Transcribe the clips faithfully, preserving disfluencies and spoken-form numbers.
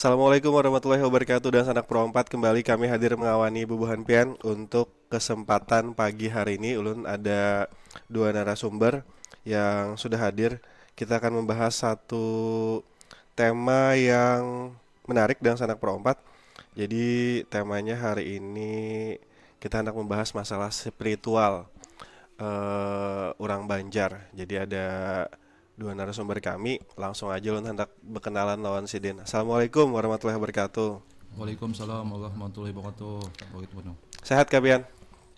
Assalamualaikum warahmatullahi wabarakatuh. Dan sanak perompat, kembali kami hadir mengawani bubuhan pian untuk kesempatan pagi hari ini. Ulun ada dua narasumber yang sudah hadir. Kita akan membahas satu tema yang menarik dan sanak perompat. Jadi temanya hari ini kita hendak membahas masalah spiritual eh, orang Banjar. Jadi ada dua narasumber kami, langsung aja ulun hendak berkenalan lawan sidin. Assalamualaikum warahmatullahi wabarakatuh. Waalaikumsalam warahmatullahi wabarakatuh. Baik, Bano. Sehat kah pian?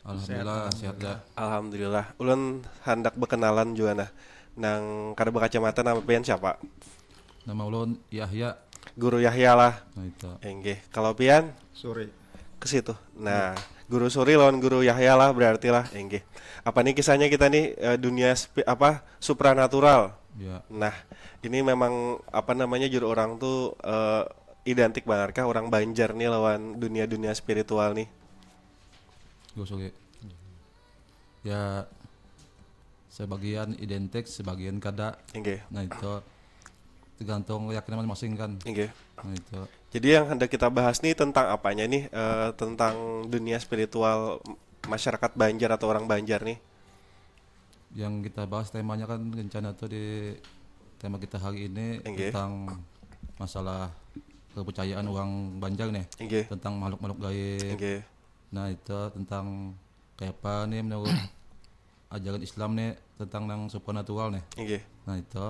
Alhamdulillah, sehat ya. Alhamdulillah. Ulun hendak berkenalan juga nah. Nang kada berkacamata, nama pian siapa? Nama ulun Yahya. Guru Yahya lah. Nah, itu. Enggih. Kalau pian Suri. ke situ. Nah, Guru Suri lawan Guru Yahya lah berarti lah. Enggih. Apa nih kisahnya kita nih eh, dunia spi- apa supranatural. Ya. Nah, ini memang apa namanya juru orang tuh eh, identik banget kah orang Banjar nih lawan dunia-dunia spiritual nih. Gue suge. Ya, sebagian identik, sebagian kada. Enggih. Nah, itu tergantung keyakinan masing-masing kan. Enggih. Nah, itu. Jadi yang hendak kita bahas nih tentang apanya nih? Eh, tentang dunia spiritual masyarakat Banjar atau orang Banjar nih. Yang kita bahas temanya kan rencana tuh di tema kita hari ini Enggih. Tentang masalah kepercayaan orang Banjar nih. Enggih. Tentang makhluk-makhluk gaib. Enggih. Nah, itu tentang kayak apa nih menurut ajaran Islam nih tentang yang supernatural nih. Enggih. Nah, itu.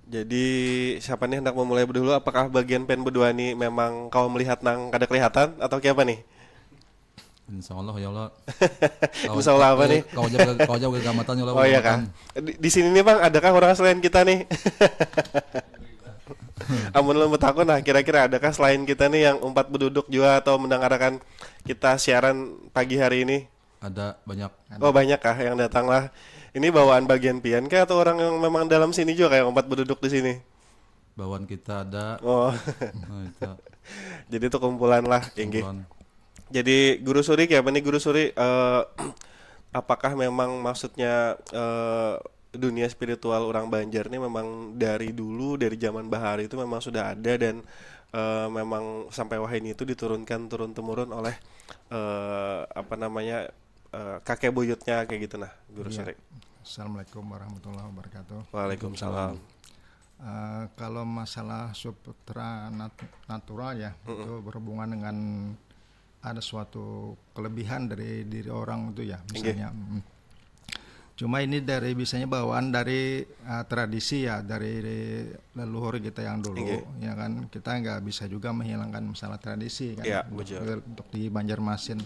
Jadi siapa nih hendak memulai dulu? Apakah bagian pian berdua nih memang kau melihat nang kada kelihatan atau kayak apa nih? Insya Allah ya Allah. Insya Allah apa nih? Kau aja kau aja gamatan ya Allah. Oh iya kah? Di, di sini nih bang, adakah orang selain kita nih? Amun lo bertakun nah, kira-kira adakah selain kita nih yang umpat beduduk juga atau mendengarkan kita siaran pagi hari ini? Ada banyak. Oh banyak kah yang datang lah. Ini bawaan bagian pian kah atau orang yang memang dalam sini juga kayak umpat beduduk di sini? Bawaan kita ada. Oh, Nah, itu. Jadi itu kumpulan lah, inggih. Kumpulan. Jadi Guru Suri kayak apa nih Guru Suri? Eh, apakah memang maksudnya eh, dunia spiritual orang Banjar nih memang dari dulu dari zaman bahari itu memang sudah ada dan eh, memang sampai wahini itu diturunkan turun temurun oleh eh, apa namanya eh, kakek buyutnya kayak gitu nah Guru Iya. Suri. Assalamualaikum warahmatullahi wabarakatuh. Waalaikumsalam. Eh, kalau masalah supernatural ya, itu berhubungan dengan ada suatu kelebihan dari diri orang itu ya, misalnya. Mm. Cuma ini dari biasanya bawaan dari eh, tradisi ya, dari leluhur kita yang dulu, Inggih. Ya kan, kita nggak bisa juga menghilangkan masalah tradisi kan. Iya, Untuk- betul. Untuk di Banjarmasin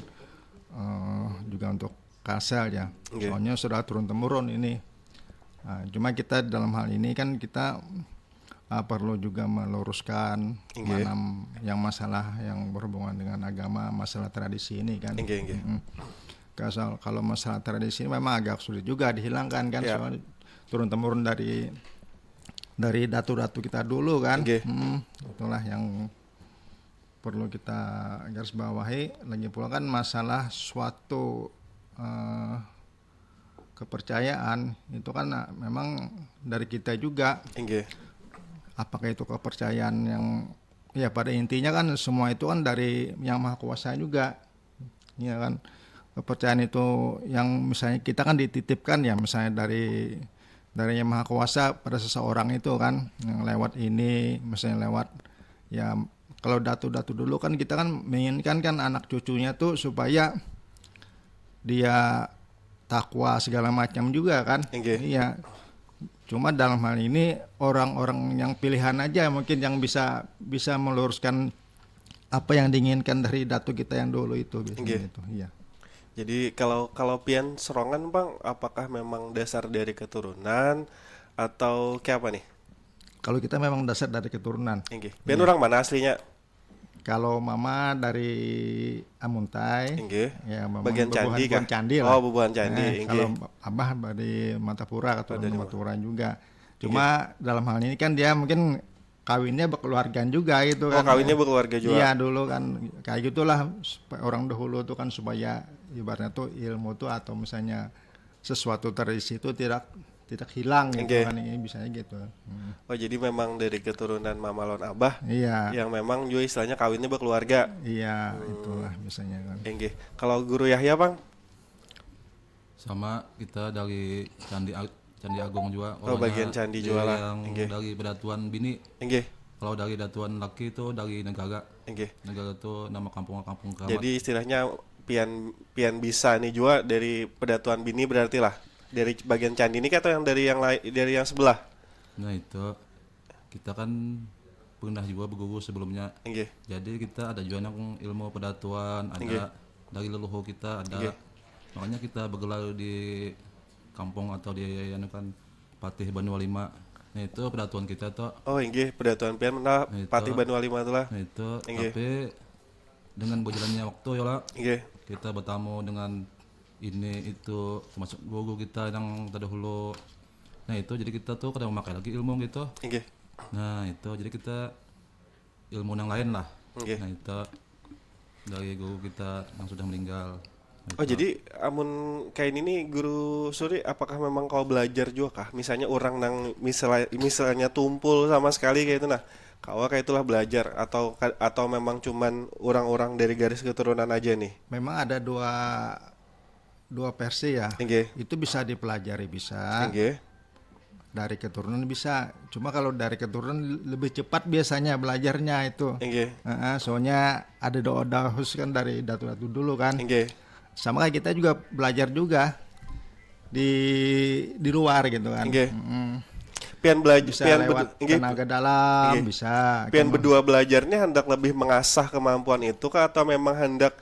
eh, juga untuk Kalsel ya. Inggih. Soalnya sudah turun temurun ini. Nah, cuma kita dalam hal ini kan kita uh, perlu juga meluruskan Inggih. Mana yang masalah yang berhubungan dengan agama, masalah tradisi ini kan. Inggih, inggih. Mm. Kalau soal- kalau masalah tradisi ini memang agak sulit juga dihilangkan kan, Ya. Soalnya turun temurun dari dari datu-datu kita dulu kan. Inggih. Mm, itulah yang perlu kita garis bawahi. Lagi pula kan masalah suatu eh, kepercayaan itu kan nah, memang dari kita juga. Inggih. Apakah itu kepercayaan yang ya pada intinya kan semua itu kan dari Yang Maha Kuasa juga. Ya kan, kepercayaan itu yang misalnya kita kan dititipkan ya, misalnya dari dari Yang Maha Kuasa pada seseorang itu kan, yang lewat ini, misalnya lewat ya, kalau datu-datu dulu kan kita kan menginginkan kan anak cucunya tuh supaya dia takwa segala macam juga kan. Inggih. Iya. Cuma dalam hal ini orang-orang yang pilihan aja mungkin yang bisa bisa meluruskan apa yang diinginkan dari datu kita yang dulu itu biasanya Inggih. Itu. Iya. Jadi kalau kalau pian serongan bang, apakah memang dasar dari keturunan atau kayak apa nih? Kalau kita memang dasar dari keturunan. Inggih. Pian orang mana aslinya? Kalau mama dari Amuntai, Inggih. Ya, memang Bagian bubuhan- candi kah? bubuhan candi lah. Oh, bubuhan candi, Eh, inggih. Kalau abah dari Martapura, keturunan dari Martapura juga. Cuma dalam hal ini kan dia mungkin kawinnya berkeluargaan juga gitu Oh, kan. kawinnya berkeluarga juga. Iya, dulu kan kayak gitulah supaya orang dahulu tuh kan supaya ibaratnya tuh ilmu tuh atau misalnya sesuatu tradisi itu tidak tidak hilang gitu kan, ini bisanya gitu. Hmm. Oh, jadi memang dari keturunan mama lawan abah Iya, yang memang juga istilahnya kawinnya berkeluarga. Iya, itulah biasanya kan. Inggih. Kalau Guru Yahya, Pang? Sama kita dari Candi Ag- Candi Agung juga. Oh, bagian candi juga lah. Yang Inggih. Dari Pedatuan Bini. Inggih. Kalau dari Datuan Laki itu dari Negara. Inggih. Negara itu nama kampung, Kampung Keramat. Jadi istilahnya pian pian bisa nih juga dari Pedatuan Bini berarti lah. Dari bagian candi ini atau yang dari yang lain, dari yang sebelah? Nah, itu kita kan pernah juga berguru sebelumnya. Inggih. Jadi kita ada juga yang ilmu pedatuan, ada Inggih. Dari leluhur kita ada. Inggih. Makanya kita bergelar di kampung atau di anu kan Patih Banua Lima. Nah, itu pedatuan kita tuh. Oh, inggih, Pedatuan pian lah, Nah, itu. Patih Banua Lima itulah. Nah, itu. Inggih. Tapi dengan berjalannya waktu ya lah, Inggih. kita bertamu dengan ini itu, termasuk guru kita yang terdahulu. Nah, itu jadi kita tuh kada memakai lagi ilmu gitu. Inggih. Nah, itu jadi kita ilmu yang lain lah. Inggih. Nah, itu dari guru kita yang sudah meninggal. Nah, Oh, itu. Jadi amun kayak ini nih, Guru Suri, apakah memang kau belajar juga kah? Misalnya orang nang misalnya misalnya tumpul sama sekali kayak itu, nah, kau kayak itulah belajar atau atau memang cuman orang-orang dari garis keturunan aja nih? Memang ada dua dua versi ya. Inggih. Itu bisa dipelajari bisa. Inggih. Dari keturunan bisa. Cuma kalau dari keturunan lebih cepat biasanya belajarnya itu. Inggih. Heeh, soalnya ada doa-doa khusus kan dari datu-datu dulu kan. Inggih. Sama kayak kita juga belajar juga di di luar gitu kan. Inggih. Mm-mm. Pian belajar Bisa pian lewat bedu- inggih. tenaga dalam Inggih. bisa. Pian Kita berdua belajarnya hendak lebih mengasah kemampuan itu kah atau memang hendak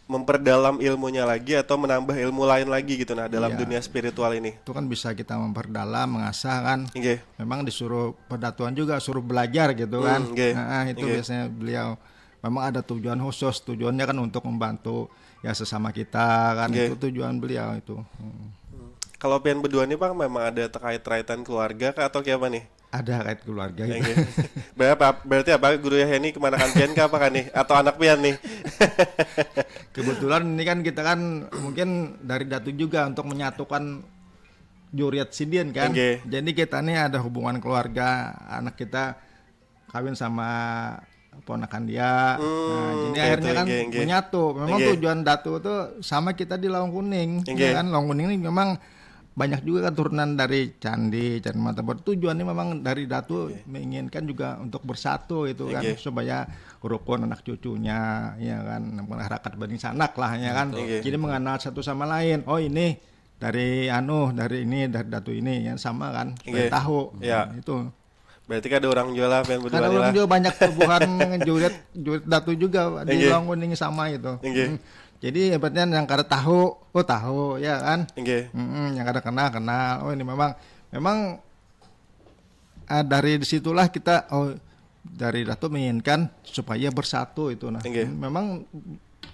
memperdalam ilmunya lagi atau menambah ilmu lain lagi gitu, nah, dalam Iya. Dunia spiritual ini? Itu kan bisa kita memperdalam, mengasah kan. Inggih. Memang disuruh pedatuan juga, suruh belajar gitu kan. Hmm, nggih. Nah, itu Nggih. Biasanya beliau memang ada tujuan khusus, tujuannya kan untuk membantu ya sesama kita kan. Nggih. Itu tujuan beliau itu. Hmm. Kalau pian berdua nih, Bang, memang ada terkait-terkaitan keluarga kah atau kayak apa nih? Ada kait keluarga gitu. Inggih. Berapa berarti apa, Guru Yahya ini kemanakan pian kah apa kan nih atau anak pian nih? Kebetulan ini kan kita kan mungkin dari datu juga untuk menyatukan juriat sidin kan. Nggih. Jadi kita nih ada hubungan keluarga, anak kita kawin sama ponakan dia. Hmm, Nah, jadi kayak akhirnya itu, kan nggih, nggih. Menyatu. Memang Nggih. Tujuan datu tuh sama kita di Lawang Kuning, Nggih. Ya kan? Lawang Kuning ini memang banyak juga keturunan dari candi, candi mata tujuannya memang dari datu menginginkan juga untuk bersatu itu kan, Nggih. Supaya rukun anak cucunya, ya kan, masyarakat banding sanak lah, ya kan. Nggih. Jadi mengenal satu sama lain. Oh, ini dari anu, dari ini, dari datu ini, yang sama kan, supaya Nggih. Tahu. Ya. Itu. Berarti kan ada orang jual lah pian berdua Karena nih orang lah. Juga banyak buhan jurit jurit datu juga di Nggih. Lawang Kuning sama itu. Nggih. Hmm. Jadi ibaratnya yang kada tahu, oh tahu ya kan. Nggih. Mm-mm, yang kada kenal kenal. Oh ini memang memang ah, dari disitulah kita oh dari datu menginginkan supaya bersatu itu nah. Nggih. Memang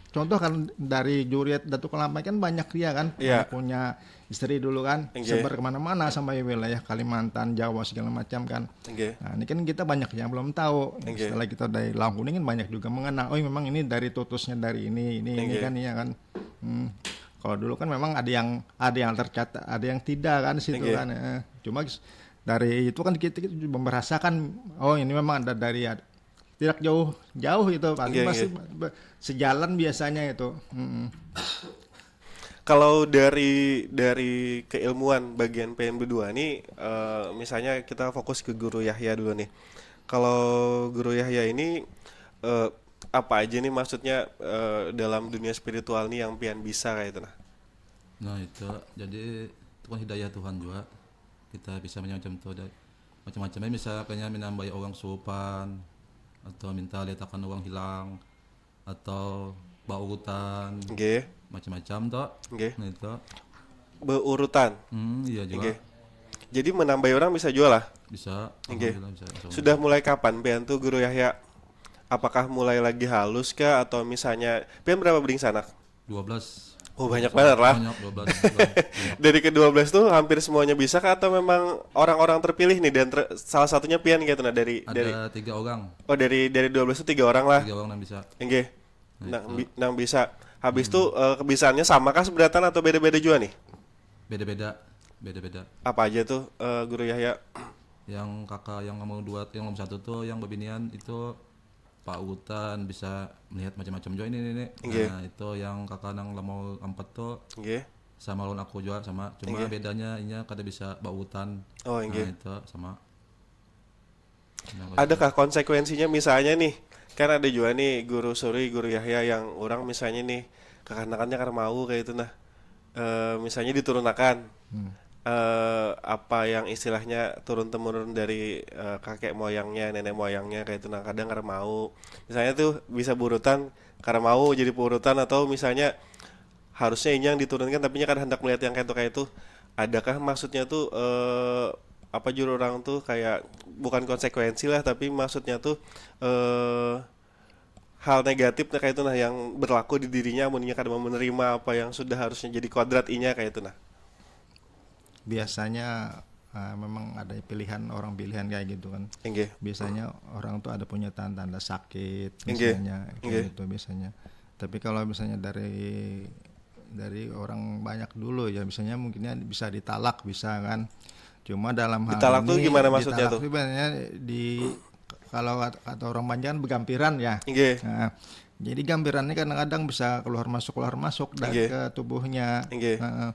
contoh kan dari juriat datu Kelampai kan banyak dia kan Iya. Punya istri dulu kan Nggih. Sebar kemana-mana sampai wilayah Kalimantan, Jawa segala macam kan. Nggih. Nah, ini kan kita banyak yang belum tahu. Nggih. Setelah kita dari Lawang Kuning kan banyak juga mengenal. Oh, memang ini dari tutusnya dari ini, ini, ini Nggih. Kan ya kan. Hmm. Kalau dulu kan memang ada yang ada yang tercatat, ada yang tidak kan di situ Nggih. Kan. Eh, Cuma dari itu kan kita, kita juga merasakan oh ini memang ada dari tidak jauh jauh itu paling Nggih, pasti nggih. Be- sejalan biasanya itu. Mm-mm. Kalau dari dari keilmuan bagian pian berdua nih, eh, misalnya kita fokus ke Guru Yahya dulu nih. Kalau Guru Yahya ini eh, apa aja nih maksudnya eh, dalam dunia spiritual nih yang pian bisa kayak itu nah? Nah itu jadi itu kan hidayah Tuhan juga. Kita bisa macam-macam tuh ada macam-macamnya bisa kayaknya menambahi orang surupan atau minta liatakan orang hilang atau baurutan Nggih. Macam-macam toh. Nggih. Nah itu. Beurutan. Hmm, iya juga. Nggih. Jadi menambahi orang bisa juga lah. Bisa. Nggih. Alhamdulillah bisa. Insya Allah. Sudah mulai kapan pian tuh Guru Yahya? Apakah mulai lagi halus kah atau misalnya pian berapa beding sanak? Dua belas. Oh, banyak banget lah. Banyak dua belas. Banyak. Dari kedua belas tuh hampir semuanya bisa kah atau memang orang-orang terpilih nih dan ter- salah satunya pian gitu nah dari dari Ada tiga orang. Oh, dari dari dua belas tuh tiga orang lah. Tiga orang yang bisa. Nggih. Nah, Nang, itu. Bi- nang bisa. Habis tuh eh, kebisaannya sama kah seberatan atau beda-beda juga nih? Beda-beda. Beda-beda. Apa aja tuh, eh, Guru Yahya? Yang kakak yang nomor dua, yang nomor satu tuh yang bebinian itu pautan, bisa melihat macam-macam juga ini, ini. Nggih. Nah, itu yang kakak nang nomor empat tuh Nggih. sama lawan aku juga sama. Cuma Nggih. Bedanya inya kada bisa bautan. Oh, nggih. Nah, itu sama. Nah, Adakah konsekuensinya, misalnya nih, kan ada juga nih Guru Suri, Guru Yahya, yang orang misalnya nih kakanakannya kada mau kayak itu, nah. Eh, misalnya diturunakan, Hmm. eh, apa yang istilahnya turun temurun dari, eh, kakek moyangnya, nenek moyangnya kayak itu, nah, kadang kada mau. Misalnya tuh bisa burutan, kada mau jadi burutan, atau misalnya harusnya ini yang diturunkan tapi nya kada hendak melihat yang kayak itu, kayak itu. Adakah maksudnya tuh, eh, apa, juru orang tuh kayak, bukan konsekuensi lah, tapi maksudnya tuh, eh, hal negatif, nah, kayak itu, nah, yang berlaku di dirinya amunnya kada mau menerima apa yang sudah harusnya jadi kodrat inya kayak itu, nah? Biasanya, ah, memang ada pilihan, orang pilihan kayak gitu kan. Inggih. Biasanya orang tuh ada punya tanda-tanda sakit Inggih. misalnya, kayak Inggih. Gitu biasanya. Tapi kalau misalnya dari dari orang banyak dulu ya, misalnya mungkinnya bisa ditalak, bisa kan. Cuma dalam hal Ditalak tuh ini, gimana maksudnya ditalak tuh? Tuh biasanya di, kalau kata, kata orang Banjar kan begampiran ya. Inggih. Nah, jadi gampiran ini kadang-kadang bisa keluar masuk, keluar masuk dari Inggih. Ke tubuhnya. Inggih. Heeh.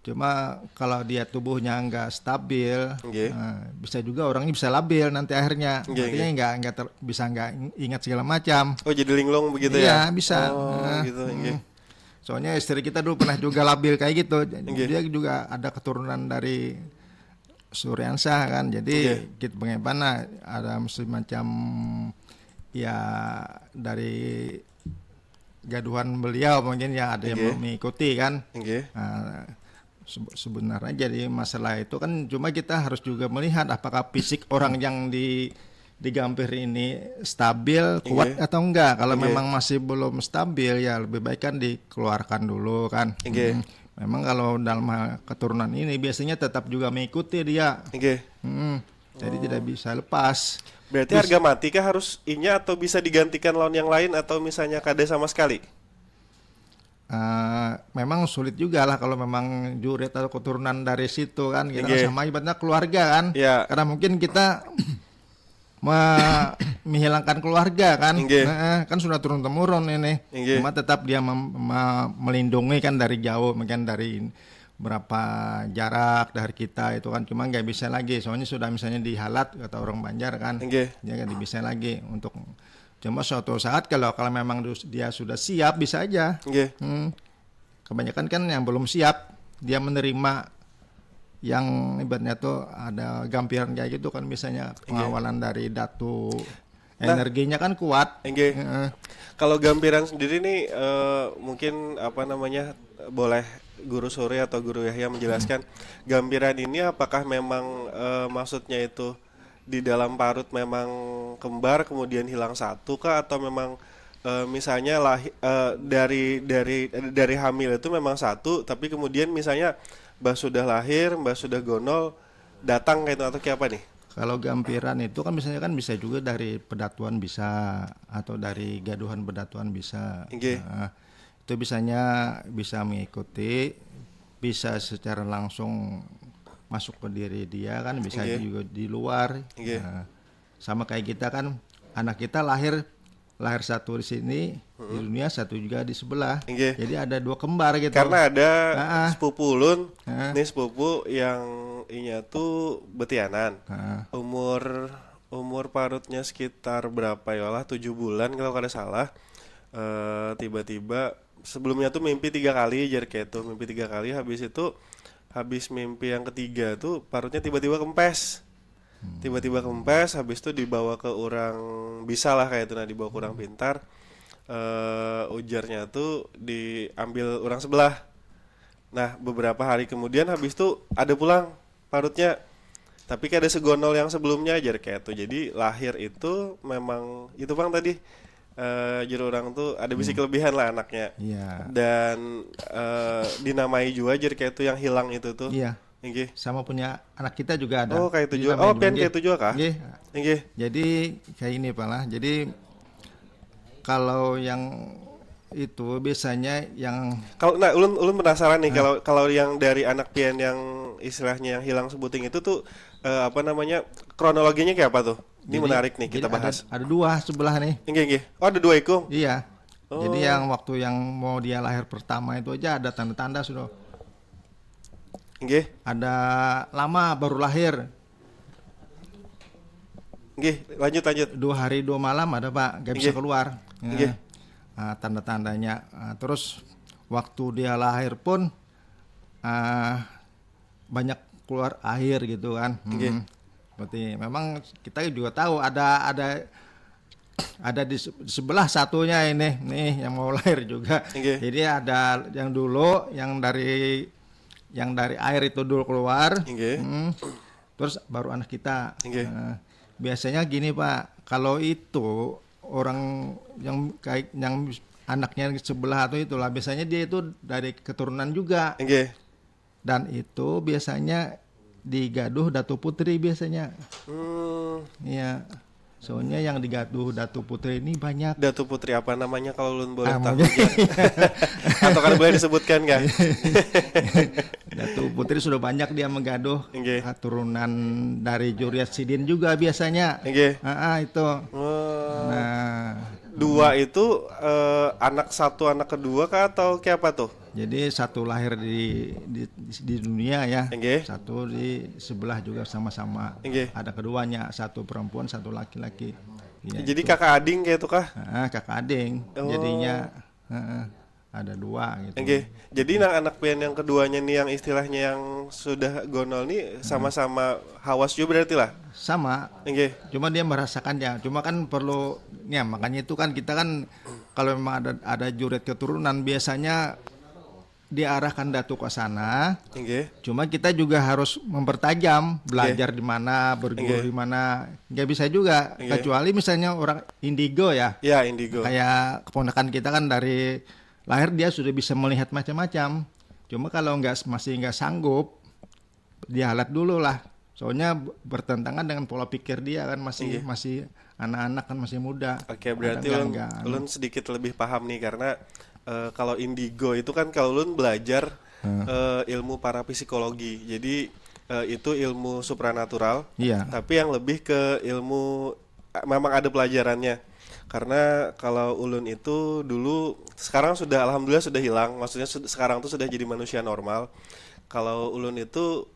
Cuma kalau dia tubuhnya nggak stabil, Inggih. Nah, bisa juga orangnya bisa labil nanti akhirnya. Inggih, Artinya inggih. Nggak nggak ter- bisa nggak ingat segala macam. Oh, jadi linglung begitu Iya, ya? Bisa. Oh, Heeh. gitu, inggih. Soalnya istri kita dulu pernah juga labil kayak gitu. Inggih. Dia juga ada keturunan dari Suriansyah kan. Jadi Inggih. Kita bagaimana, ada semacam ya dari gaduhan beliau mungkin ya, ada yang Inggih. Mengikuti kan. Inggih. Nah, se- sebenarnya jadi masalah itu kan, cuma kita harus juga melihat apakah fisik orang yang di digampir ini stabil, kuat Inggih. Atau enggak. Kalau Inggih. Memang masih belum stabil, ya lebih baik kan dikeluarkan dulu kan. Inggih. Hmm. Memang kalau dalam hal keturunan ini biasanya tetap juga mengikuti dia. Inggih. Hmm. Jadi tidak bisa lepas. Berarti Bis- harga mati kah harus inya atau bisa digantikan lawan yang lain atau misalnya kada sama sekali? Eh, memang sulit juga lah kalau memang jurit atau keturunan dari situ kan. Kita kan Inggih. Sama ibaratnya keluarga kan. Ya. Karena mungkin kita me- menghilangkan keluarga kan. Inggih. Heeh, kan sudah turun temurun ini. Inggih. Cuma tetap dia mem- me- melindungi kan dari jauh, mungkin dari berapa jarak dari kita itu kan. Cuma nggak bisa lagi, soalnya sudah misalnya dihalat kata orang Banjar kan. Inggih. Dia nggak bisa lagi untuk, cuma suatu saat kalau kalau memang dus- dia sudah siap, bisa aja. Inggih. Hmm. Kebanyakan kan yang belum siap, dia menerima yang ibaratnya tuh ada gampiran kayak gitu kan, misalnya pengawalan dari datu. Nah. Energinya kan kuat. Inggih. Heeh. Kalau gampiran sendiri nih, eh, mungkin apa namanya, boleh Guru Suri atau Guru Yahya menjelaskan, gampiran ini apakah memang, eh, maksudnya itu di dalam parut memang kembar kemudian hilang satu kah, atau memang, eh, misalnya lahir dari dari dari hamil itu memang satu tapi kemudian misalnya mbah sudah lahir, mbah sudah gonol datang kayak itu atau kayak apa nih? Kalau gampiran itu kan misalnya kan bisa juga dari pedatuan bisa, atau dari gaduhan pedatuan bisa. Inggih. Nah, itu bisanya bisa mengikuti, bisa secara langsung masuk ke diri dia kan, bisa Inggih. Juga di luar. Inggih. Nah, sama kayak kita kan, anak kita lahir lahir satu di sini, di dunia satu juga di sebelah. Inggih. Jadi ada dua kembar gitu. Karena ada Ah, ah. Sepupu ulun, Ah. nih sepupu yang inya tuh betianan. Ah. Umur umur parutnya sekitar berapa ya lah, tujuh bulan kalau kada salah. Eh, tiba-tiba sebelumnya tuh mimpi tiga kali, jar kayak itu, mimpi tiga kali, habis itu habis mimpi yang ketiga tuh parutnya tiba-tiba kempes. Tiba-tiba kempes, habis itu dibawa ke orang bisa lah kayak itu, nah, dibawa ke orang pintar. Eh, ujarnya tuh diambil orang sebelah. Nah, beberapa hari kemudian habis itu ada pulang parutnya. Tapi kada segonol yang sebelumnya, jar kayak itu. Jadi lahir itu memang itu pang tadi, eh, juru orang tuh ada bisi kelebihan lah anaknya. Iya. Dan, eh, dinamai juga, jar kayak itu, yang hilang itu tuh. Iya. Inggih. Sama punya anak kita juga ada. Oh, kayak itu Jadi juga. namanya Oh, pian Inggih. Kayak itu juga kah? Inggih. Inggih. Jadi kayak ini, Pak lah. Jadi kalau yang itu biasanya yang Kalau, nah, ulun ulun penasaran nih, kalau kalau yang dari anak pian yang istilahnya yang hilang sebuting itu tuh, eh, apa namanya, kronologinya kayak apa tuh? Ini Jadi, menarik nih kita jadi ada, bahas. Ada dua sebelah nih. Inggih, inggih. Oh, ada dua ikung. Iya. Oh. Jadi yang waktu yang mau dia lahir pertama itu aja ada tanda-tanda sudah. Inggih. Ada lama baru lahir. Inggih, lanjut, lanjut. Dua hari dua malam ada, Pak, nggak bisa keluar. Inggih. Nah, tanda-tandanya. Nah, terus waktu dia lahir pun, ah, banyak keluar air gitu kan. Hmm. Berarti memang kita juga tahu ada ada ada di, se- di sebelah satunya ini nih yang mau lahir juga. Inggih. Jadi ada yang dulu yang dari yang dari air itu dulu keluar. Inggih. Hmm. Terus baru anak kita. Inggih. Nah, biasanya gini, Pak, kalau itu orang yang kayak yang anaknya sebelah atau itulah biasanya dia itu dari keturunan juga. Inggih. Dan itu biasanya digaduh Datu Putri biasanya. Hmm. Iya. Soalnya yang digaduh Datu Putri ini banyak. Datu Putri apa namanya kalau ulun boleh ah, tahu? Iya. Atau kan boleh disebutkan kan? Datu Putri sudah banyak dia menggaduh. Inggih. Ah, turunan dari Juriat Sidin juga biasanya. Inggih. Ah, ah, itu. Oh. Nah, dua itu eh, anak satu anak kedua kah atau kayak apa tuh? Jadi satu lahir di di, di dunia ya, Inggih. Satu di sebelah juga sama-sama. Inggih. Ada keduanya, satu perempuan, satu laki-laki. Ya, jadi itu. Kakak ading kayak itu kah? Ah, kakak ading. Oh. Jadinya uh, ada dua gitu. Inggih. Jadi nang anak pian yang keduanya nih yang istilahnya yang sudah gonol nih sama-sama hawas juga berarti lah? Sama. Inggih. Cuma dia merasakan ya. Cuma kan perlu ya makanya itu kan kita kan kalau memang ada ada jurit keturunan biasanya diarahkan datu ke sana. Inggih. Cuma kita juga harus mempertajam belajar di mana, berguru di mana. Nggak bisa juga. Inggih. Kecuali misalnya orang indigo ya. Ya, indigo. Kayak keponakan kita kan dari lahir dia sudah bisa melihat macam-macam. Cuma kalau nggak masih nggak sanggup, dihalat dulu lah. Soalnya bertentangan dengan pola pikir dia kan masih Inggih. Masih anak-anak kan masih muda. Oke, berarti ulun, ulun sedikit lebih paham nih karena uh, kalau indigo itu kan kalau ulun belajar hmm. uh, ilmu parapsikologi. Jadi uh, itu ilmu supranatural. Iya. Tapi yang lebih ke ilmu memang ada pelajarannya. Karena kalau ulun itu dulu sekarang sudah alhamdulillah sudah hilang. Maksudnya sekarang tuh sudah jadi manusia normal. Kalau ulun itu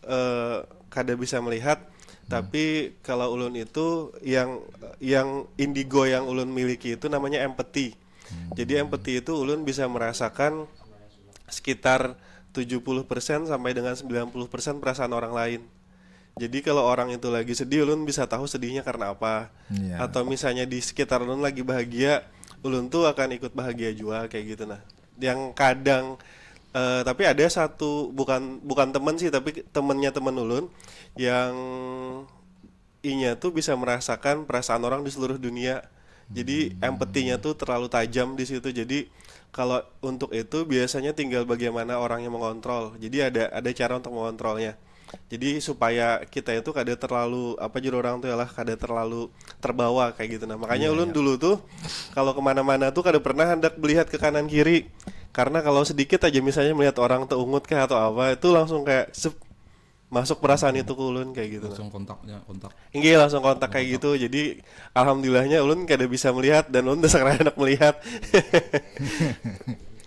eh, kada bisa melihat, hmm. Tapi kalau ulun itu yang yang indigo yang ulun miliki itu namanya empathy. Hmm. Jadi empathy itu ulun bisa merasakan sekitar tujuh puluh persen sampai dengan sembilan puluh persen perasaan orang lain. Jadi kalau orang itu lagi sedih, ulun bisa tahu sedihnya karena apa. Yeah. Atau misalnya di sekitar ulun lagi bahagia, ulun tuh akan ikut bahagia juga kayak gitu nah. Yang kadang uh, tapi ada satu bukan bukan teman sih tapi temennya teman ulun yang inya tuh bisa merasakan perasaan orang di seluruh dunia. Jadi empatinya tuh terlalu tajam di situ. Jadi kalau untuk itu biasanya tinggal bagaimana orang yang mengontrol. Jadi ada ada cara untuk mengontrolnya. Jadi supaya kita itu kada terlalu apa juru orang tuh ya lah kada terlalu terbawa kayak gitu nah. Makanya yeah, ulun yeah. Dulu tuh kalau kemana-mana tuh kada pernah hendak melihat ke kanan kiri. Karena kalau sedikit aja misalnya melihat orang tuh ungut kayak atau apa itu langsung kayak sep, masuk perasaan itu ke ulun kayak gitu. Langsung kontaknya kontak. Inggih langsung kontak kayak gitu. Jadi alhamdulillahnya ulun kada bisa melihat dan ulun dasar anak melihat.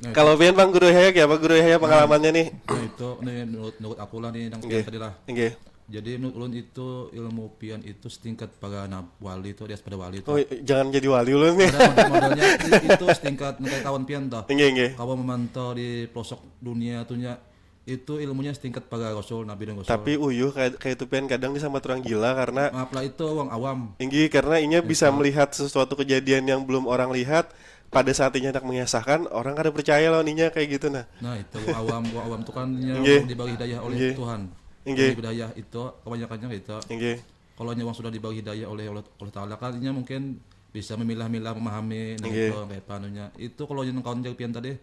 Nah, kalau pian bang guru Yahya apa guru Yahya pengalamannya nih? Nah itu nih menurut menurut aku lah nih yang pian tadi lah. Inggih. Jadi menurut ulun itu ilmu pian itu setingkat pada wali itu di atas pada wali itu. Oh, jangan jadi wali ulun nih. Modalnya itu setingkat kayak kawan pian toh. Inggih, inggih. Kawan memantau di pelosok dunia tuh nya itu ilmunya setingkat para rasul, nabi dan rasul. Tapi uyuh kayak, kayak itu pian kadang disambat orang gila karena maaf lah itu orang awam. Inggih karena inya bisa melihat sesuatu kejadian yang belum orang lihat pada saat inya hendak mengisahkan orang kada percaya lawan inya kayak gitu nah. Nah itu orang awam, orang awam itu kan inya dibagi hidayah oleh Inggih. Tuhan. Inggih. Dibagi hidayah itu kebanyakannya gitu. Inggih. Kalau inya orang sudah dibagi hidayah oleh Allah, Allah Taala kan inya mungkin bisa memilah-milah memahami nah itu kayak panunya itu kalau yang kawan pian tadi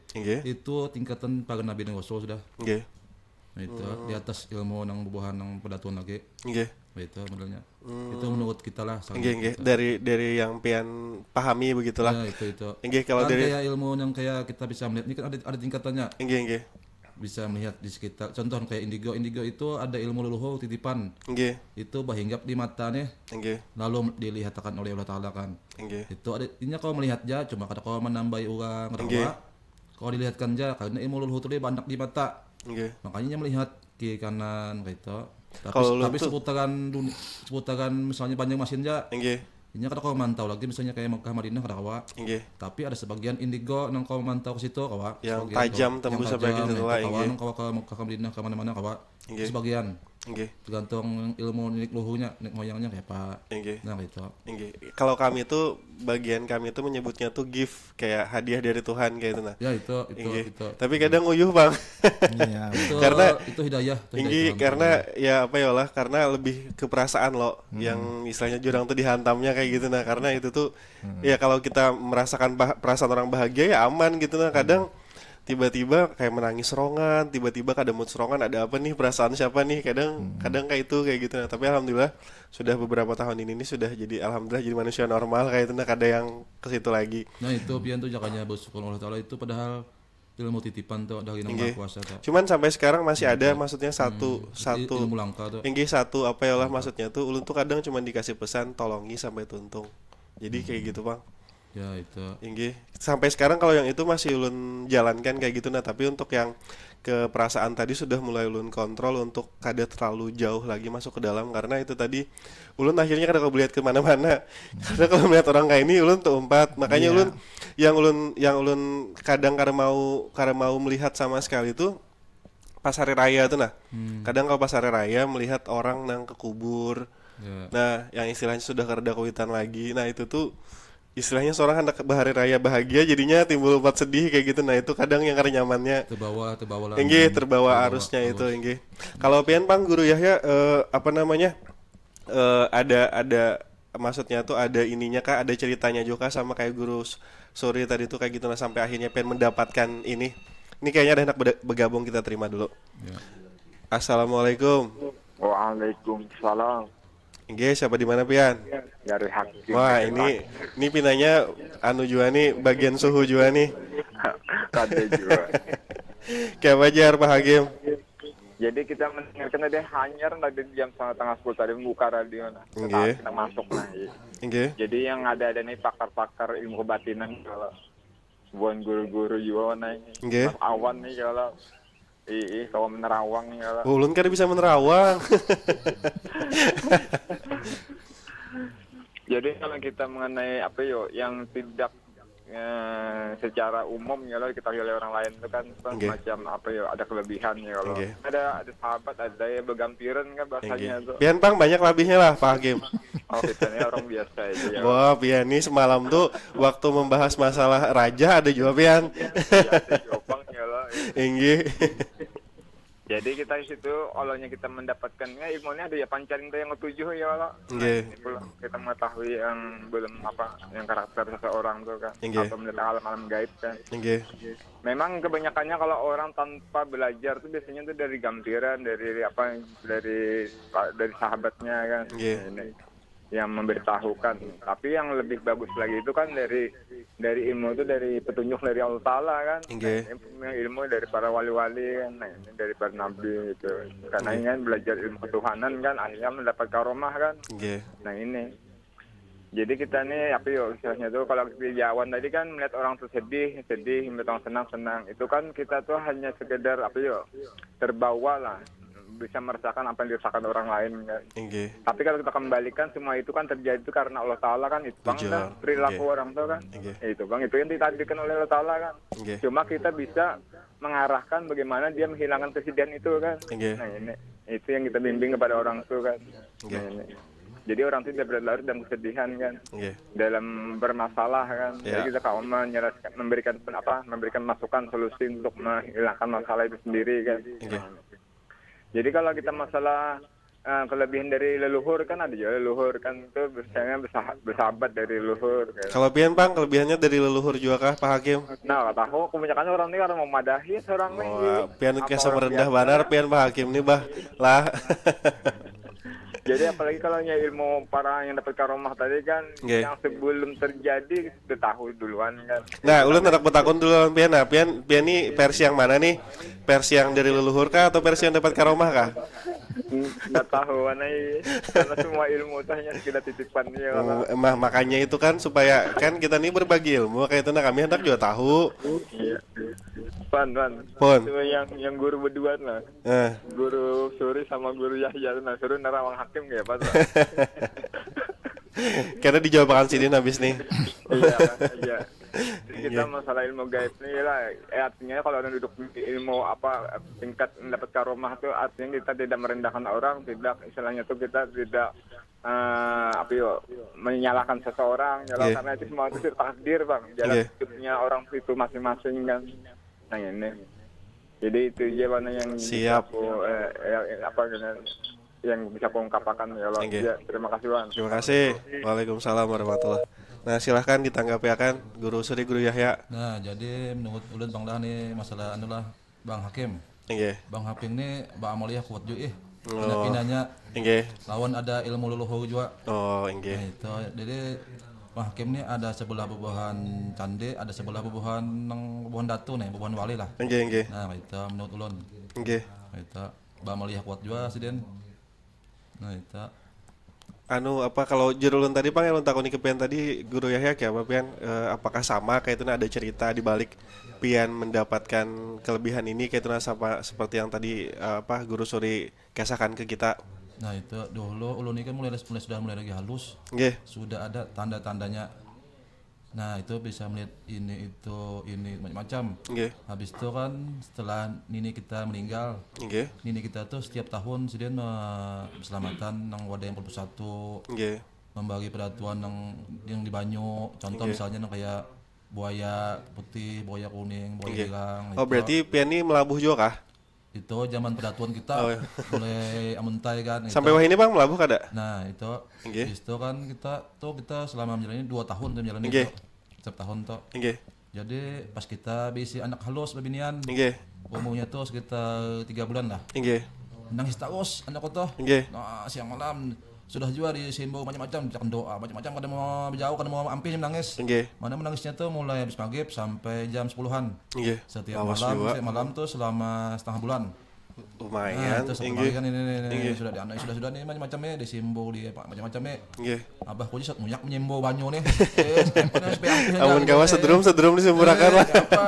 itu tingkatan para nabi dan rasul sudah. Nah, itu hmm. Di atas ilmu nang bubuhan nang pedatuan lagi. Nggih. Itu modelnya. Hmm. Itu menurut kita lah. Nggih, nggih. Dari dari yang pian pahami begitulah. Ya, itu itu. Nggih, kalau kan dari kayak ilmu yang kayak kita bisa melihat ini kan ada ada tingkatannya. Nggih, nggih. bisa melihat di sekitar, contoh kayak indigo. Indigo itu ada ilmu leluhur titipan. Nggih, Itu bahinggap di mata nih, nggih, lalu dilihatakan oleh Allah Taala kan. nggih. Itu ada, inya kalau melihat ja, cuma kada kalau menambahi orang, kada Nggih. kawa. Kalau dilihatkan ja, karena ilmu leluhur tu dia banyak di mata. Nggih. Makanya inya melihat kiri kanan kayak itu. Tapi, Kalau ulun tapi tuh seputaran dunia, seputaran misalnya Banjarmasin ja, Nggih, inya kada kawa mantau lagi misalnya kayak Mekah Madinah kada kawa. nggih. Tapi ada sebagian indigo nang kawa mantau ke situ kawa. Yang Sebagian tajam kawa. tembus Yang sampai ke tajam, situ yang lah, itu kawa, nggih. Nang kawa ke Mekah ke Madinah ke mana-mana kawa. Nggih. Sebagian Nggih, tergantung ilmu nenek luhurnya, nenek moyangnya kayak apa. nggih. Nah gitu. Nggih. Kalau kami tuh, bagian kami tuh menyebutnya tuh gift, kayak hadiah dari Tuhan kayak itu nah. Ya itu itu Nggih. itu. Tapi kadang uyuh, Bang. Iya. Itu Karena- itu hidayah, itu hidayah Nggih, Tuhan. Karena ya apa ya lah, karena lebih ke perasaan lo, yang istilahnya jurang tuh dihantamnya kayak gitu nah. Karena itu tuh ya kalau kita merasakan bah- perasaan orang bahagia ya aman gitu nah. Kadang tiba-tiba kayak menangis serongan, tiba-tiba kada mood serongan, ada apa nih, perasaan siapa nih, kadang kadang kayak itu kayak gitu nah. Tapi alhamdulillah sudah beberapa tahun ini nih sudah jadi, alhamdulillah, jadi manusia normal kayak itu nah, kada yang ke situ lagi. Nah itu pian tuh jakanya bersyukur Allah Taala itu padahal ilmu titipan tuh dari nang Nggih. Maha Kuasa tuh. Cuman sampai sekarang masih ada, maksudnya satu Hmm, satu il- ilmu langka tuh. Inggih, satu apa ya lah, maksudnya tuh ulun tuh kadang cuma dikasih pesan tolongi sampai tuntung. Jadi kayak gitu, Bang. Ya itu. Inggih, sampai sekarang kalau yang itu masih ulun jalankan kayak gitu nah, tapi untuk yang ke perasaan tadi sudah mulai ulun kontrol untuk kada terlalu jauh lagi masuk ke dalam, karena itu tadi ulun akhirnya kada kawa melihat kemana-mana. Karena kalau melihat orang kayak ini ulun tuh umpat, makanya Iya. ulun yang ulun yang ulun kadang kada mau kada mau melihat sama sekali tuh pas hari raya tuh nah. Hmm. Kadang kalau pas hari raya melihat orang nang ke kubur, Ya. Nah, yang istilahnya sudah kada kuitan lagi. Nah, itu tuh istilahnya seorang hendak bahari raya bahagia, jadinya timbul umpat sedih kayak gitu. Nah, itu kadang yang kada nyamannya. Terbawa, terbawa lah. Inggih, Hmm, terbawa arusnya itu, inggih. Kalau pian, Pang, Guru Yahya, eh, apa namanya, eh, ada ada maksudnya tuh ada ininya kah, ada ceritanya juga kah sama kayak Guru S- Suri tadi tuh kayak gitu nah, sampai akhirnya pian mendapatkan ini. Ini kayaknya ada hendak beda- bergabung, kita terima dulu. Ya. Assalamualaikum. Waalaikumsalam. Nggih, siapa di mana pian? Dari Hakim. Wah, ini ini pinanya anu jua nih, bagian suhu jua nih. Kada jua. Kayak apa jar, Pak Hakim? Jadi kita mendengarkan tadi hanyar tadi jam setengah tengah sepuluh tadi membuka radio nah. Nggih. Kita masuk nah. Iya. Nggih. Jadi yang ada-ada nih pakar-pakar ilmu kebatinan kalau buan guru-guru juga nah. Nggih. Mas Awan nih kalau ih, ih kalau menerawang nih kalau. Ulun kada bisa menerawang. Jadi kalau kita mengenai apa yo yang tidak eh, secara umum ya lo kita oleh orang lain itu kan Nggih. Macam apa ya ada kelebihan ya kalau Nggih. Ada ada sahabat ada ya bergampiran kan bahasanya Nggih. Tuh. Pian, Pang, banyak labihnya lah, Pak Hakim. Oh kita ini orang biasa aja ya. Wah, pian nih semalam tuh waktu membahas masalah raja ada jua pian. Biasa jopang ya lo. Inggih. Jadi kita di situ olehnya kita mendapatkannya ilmunya ada ya pancaring tuh yang ketujuh ya lo. Nggih. Ini pulang kita mengetahui yang belum apa yang karakter seseorang tuh kan Nggih. Atau melihat alam-alam gaib kan. Inggih. Memang kebanyakannya kalau orang tanpa belajar tuh biasanya tuh dari gampiran, dari apa, dari dari sahabatnya kan. Nggih. Ini yang memberitahukan. Tapi yang lebih bagus lagi itu kan dari dari ilmu itu dari petunjuk dari Allah Taala kan. Nggih. Ini punya ilmu dari para wali-wali kan. Nah, ini dari para nabi itu. Karena Nggih. Ingin belajar ilmu ketuhanan kan akhirnya mendapat karomah kan. Nggih. Nah ini. Jadi kita nih apa yo istilahnya tuh kalau di Jawa tadi kan melihat orang tuh sedih, sedih, melihat orang senang, senang. Itu kan kita tuh hanya sekedar apa yo terbawa lah bisa merasakan apa yang dirasakan orang lain kan. Inggih. Tapi kalau kita kembalikan semua itu kan terjadi itu karena Allah Taala kan itu bang Tujuan. Dah, perilaku Nggih. Orang tuh kan. Nggih. Ya, itu bang itu yang ditakdirkan oleh Allah Taala kan. Nggih. Cuma kita bisa mengarahkan bagaimana dia menghilangkan kesedihan itu kan. Nggih. Nah ini itu yang kita bimbing kepada orang tuh kan. Nggih. Nah, ini. Jadi orang tuh tidak berlarut dalam kesedihan kan. Nggih. Dalam bermasalah kan. Ya. Jadi kita kawan menjelaskan, memberikan apa, memberikan masukan solusi untuk menghilangkan masalah itu sendiri kan. Nggih. Jadi kalau kita masalah eh, kelebihan dari leluhur kan ada juga leluhur kan itu biasanya bersaha- bersahabat dari leluhur. Kan. Kalau pian, Pang, kelebihannya dari leluhur juga kah, Pak Hakim? Nah, kata aku kebanyakan orang ini orang memadahi seorang Wah, pian kayak rendah banar pian, Pak Hakim nih, bah. Lah. Jadi apalagi kalau nya ilmu para yang dapat karomah tadi kan, Nggih. yang sebelum terjadi sudah tahu duluan kan. Nah, ulun hendak bertakun dulu lawan pian. Nah, pian pian ni versi yang mana nih? Versi yang dari leluhur kah atau versi yang dapat karomah kah? Nggak tahu mana ini. Karena semua ilmu teh hanya sekedar titipan ya kalau Oh, mah makanya itu kan supaya kan kita nih berbagi ilmu kayak itu, nah kami hendak juga tahu. Iya. Pan, pan. Pun. Itu yang yang guru berdua lah. Eh, Guru Suri sama guru Yahya tuh, nah, Suri nerawang hakim kayak apa tuh? Karena dijawab akan sidin habis nih. Iya, iya. Jadi kita masalah ilmu gaib nih lah, eh, artinya kalau orang duduk di ilmu apa tingkat mendapat karomah tuh artinya kita tidak merendahkan orang, tidak istilahnya tuh kita tidak eh, apa yo menyalahkan seseorang ya lah, Iya. karena itu semua itu takdir bang, jalan Iya. Hidupnya orang itu masing-masing kan. Nah ini, jadi itu aja mana yang Siap. Aku, eh, yang, apa gitu, yang bisa aku ungkapkan ya Allah. Oke. Ya, terima kasih bang. Terima kasih. Waalaikumsalam warahmatullah. Nah, silahkan ditanggapi akan Guru Suri, Guru Yahya. Nah, jadi menurut ulun bang lah nih masalah anu lah Bang Hakim. Inggih. Bang Hakim nih Bang Amaliah kuat juga ih. Oh. Pindah-pindah nya Inggih. lawan ada ilmu leluhur juga. Oh, Nah, inggih. itu jadi Bang Hakim nih ada sebelah bubuhan candi, ada sebelah bubuhan nang bubuhan datu nih, bubuhan wali lah. Inggih, inggih. Nah, itu menurut ulun. Inggih. Nah, itu Bang Amaliah kuat juga sih Den. Nah, itu Anu, apa kalau jar ulun tadi pang yang ulun takuni ke pian tadi, Guru Yahya, kayak apa pian, eh, apakah sama kayak itu, nah, ada cerita di balik pian mendapatkan kelebihan ini kayak itu, nah, sama seperti yang tadi, eh, apa Guru Suri kisahkan ke kita? Nah, itu dulu ulun ini kan mulai mulai sudah mulai lagi halus. Nggih. Sudah ada tanda-tandanya. Nah, itu bisa melihat ini itu ini macam-macam. Nggih. Habis itu kan setelah nini kita meninggal, Nggih. nini kita tuh setiap tahun sidin me- berselamatan nang wadah yang satu, Nggih. membagi peraturan yang yang di banyu. Contoh Nggih. Misalnya nang kayak buaya putih, buaya kuning, buaya Nggih. hilang. Oh, Itu. Berarti pian ini melabuh juga kah? Itu zaman peraturan kita Oh, iya. mulai amuntai kan. Itu. Sampai wahini, Bang, melabuh kada? Nah, itu. Nggih. Habis itu kan kita tuh kita selama menjalani dua tahun tuh menjalani Nggih. itu. Setiap tahun tuh. Nggih. Jadi pas kita bisi anak halus bebinian, Nggih. umurnya tuh sekitar tiga bulan lah. Nggih. Nangis terus anak tuh. Nggih. Nah, siang malam sudah juga disimbau macam-macam, macam doa, macam-macam kada mau berjauh, kada mau ampih nangis. Nggih. Mana menangisnya tuh mulai habis maghrib sampai jam sepuluhan. Nggih. Setiap Lawas malam, juga. setiap malam tuh selama setengah bulan. Lumayan. Nah, itu satu Inggih. Kan ini, ini, ini, Inggih. Sudah di anak sudah sudah nih macam-macam ya, disimbau di apa macam-macam ya. Nggih. Abah kuji satu munyak menyembau banyu nih. Eh, sampai sampai ampih Amun aja, kawa eh. Sedrum, Sedrum disimpurakan Eh, lah. Apa?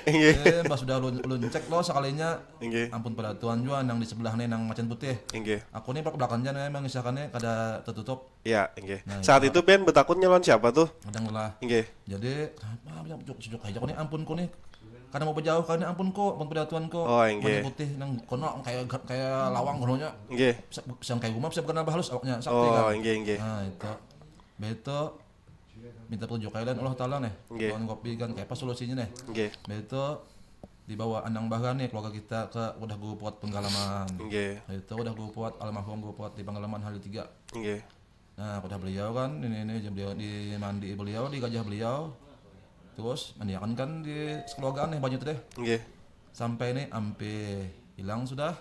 Inggih. Eh, pas sudah ulun ulun cek loh sekalinya. Inggih. Ampun peraturan juga nang di sebelah nih nang macan putih. Inggih. Aku nih pakai belakang aja nih mengisahkannya kada tertutup. Ya, inggih. Nah, Saat itu. Itu pian bertakun nyawan siapa tuh? Kadang lah. Inggih. Jadi, apa bilang cucuk cucuk aja kau nih ampun kau nih. Karena mau berjauh kau nih ampun kau, ampun peraturan kau. Oh, inggih. Macan putih nang kono kayak kayak lawang kononya. Inggih. Bisa bisa kayak gumam siap kena bahalus awaknya sakti Oh, kan. Inggih, inggih. Nah, itu. Beto minta petunjuk kalian Allah Taala nih. Nggih. Lawan kopi kan kayak apa solusinya nih. Nggih. Beto dibawa anang bahan nih keluarga kita ke udah gupot penggalaman. Nggih. Itu udah gupot almarhum gupot di penggalaman hari tiga. Nggih. Nah, udah beliau kan ini ini beliau di mandi beliau di gajah beliau. Terus mandiakan kan di sekeluargaan nih banyak tuh deh. Nggih. Sampai nih ampe hilang sudah.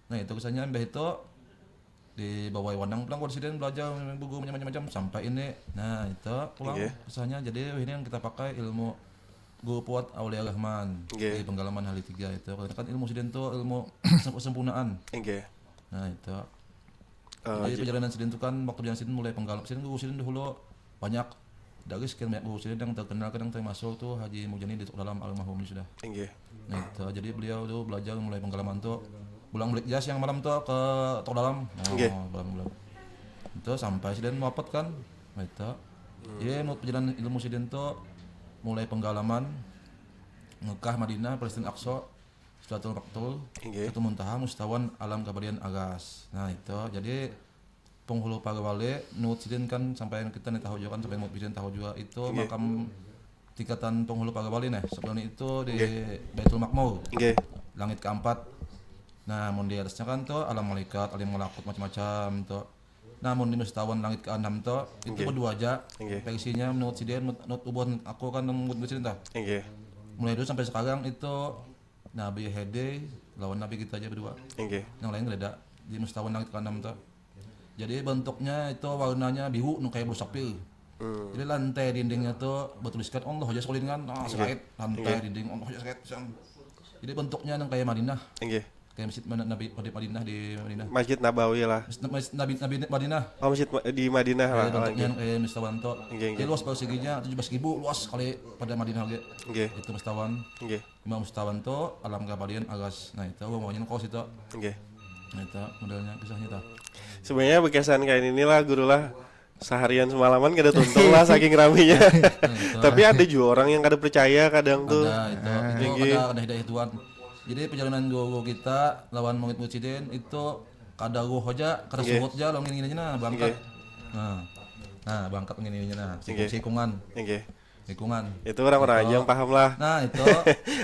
Nah, itu kisahnya ampe itu dibawa wanang pulang ke sini belajar buku macam-macam sampai ini. Nah, itu pulang Nggih. Kisahnya jadi ini yang kita pakai ilmu gupot Aulia Rahman Nggih. Di penggalaman hali tiga itu. Karena kan ilmu sidin tuh ilmu sempurnaan. Nggih. Nah, itu. Eh, Jadi j- perjalanan sidin tuh kan waktu perjalanan sidin mulai penggalam sidin guru sidin dulu banyak dari sekian banyak guru sidin yang terkenal kadang termasuk tuh Haji Mujani di dalam almarhum sudah. Inggih. Nah, itu jadi beliau tuh belajar mulai penggalaman tuh pulang balik jas yang malam tuh ke Tok Dalam. Oh, Nggih. Pulang pulang. Itu sampai sidin wafat kan. Nah, itu. Jadi menurut perjalanan ilmu sidin tuh mulai penggalaman Mekah, Madinah, Palestina Aqsa, Sidratul Maktul, Inggih. itu Muntaha, Mustawan, Alam Kabadian Aras. Nah, itu. Jadi penghulu para wali, menurut sidin kan sampai kita nih tahu juga kan sampai menurut sidin tahu juga itu Inggih. Makam tingkatan penghulu para wali nih. Sebelum itu di Baitul Makmur, Inggih. Langit keempat. Nah, mun di atasnya kan tuh alam malaikat, alam malakut macam-macam tuh. Nah, mun di Mustawan langit keenam tuh itu Inggih. Berdua aja. Inggih. Versinya menurut sidin menurut, menurut ubuhan aku kan menurut sidin tah. Inggih. Mulai dulu sampai sekarang itu Nabi Hede lawan Nabi kita aja berdua. Inggih. Yang lain kada ada di Mustawan langit keenam tuh. Jadi bentuknya itu warnanya biru nang kayak blue sapphire. Jadi lantai dindingnya tuh bertuliskan Allah aja sekalian kan. Nah, sekait lantai dinding Allah aja sekait sang. Jadi bentuknya nang kayak Madinah. Inggih. Kayak masjid mana Nabi Madinah di Madinah. Masjid Nabawi lah. Masjid Nabi Nabi Madinah. Oh, masjid Ma- di Madinah lah. Kayak Oh, bentuknya inggih. Kayak Mustawanto. Inggih, inggih. Jadi luas perseginya tujuh belas ribu luas kali pada Madinah ge. Inggih. Itu Mustawan. Inggih. Imam Mustawan tuh alam kabalian aras. Nah, itu wong-wongnya kos itu. Inggih. Nah, itu modelnya kisahnya tuh. Sebenarnya bekesan kayak inilah guru lah. Seharian semalaman kada tuntung lah saking raminya. Tapi ada juga orang yang kada percaya kadang tuh. Ada itu, itu Inggih. Ada ada hidayah Tuhan. Jadi perjalanan guru kita lawan murid-murid sidin itu kada ruh aja, kada Inggih. Suhut aja lawan ini nah bangkat. Inggih. Nah. Nah, bangkat ini nah. Inggih. Sikungan. Inggih. Lingkungan. Itu orang-orang aja yang paham lah. Nah, itu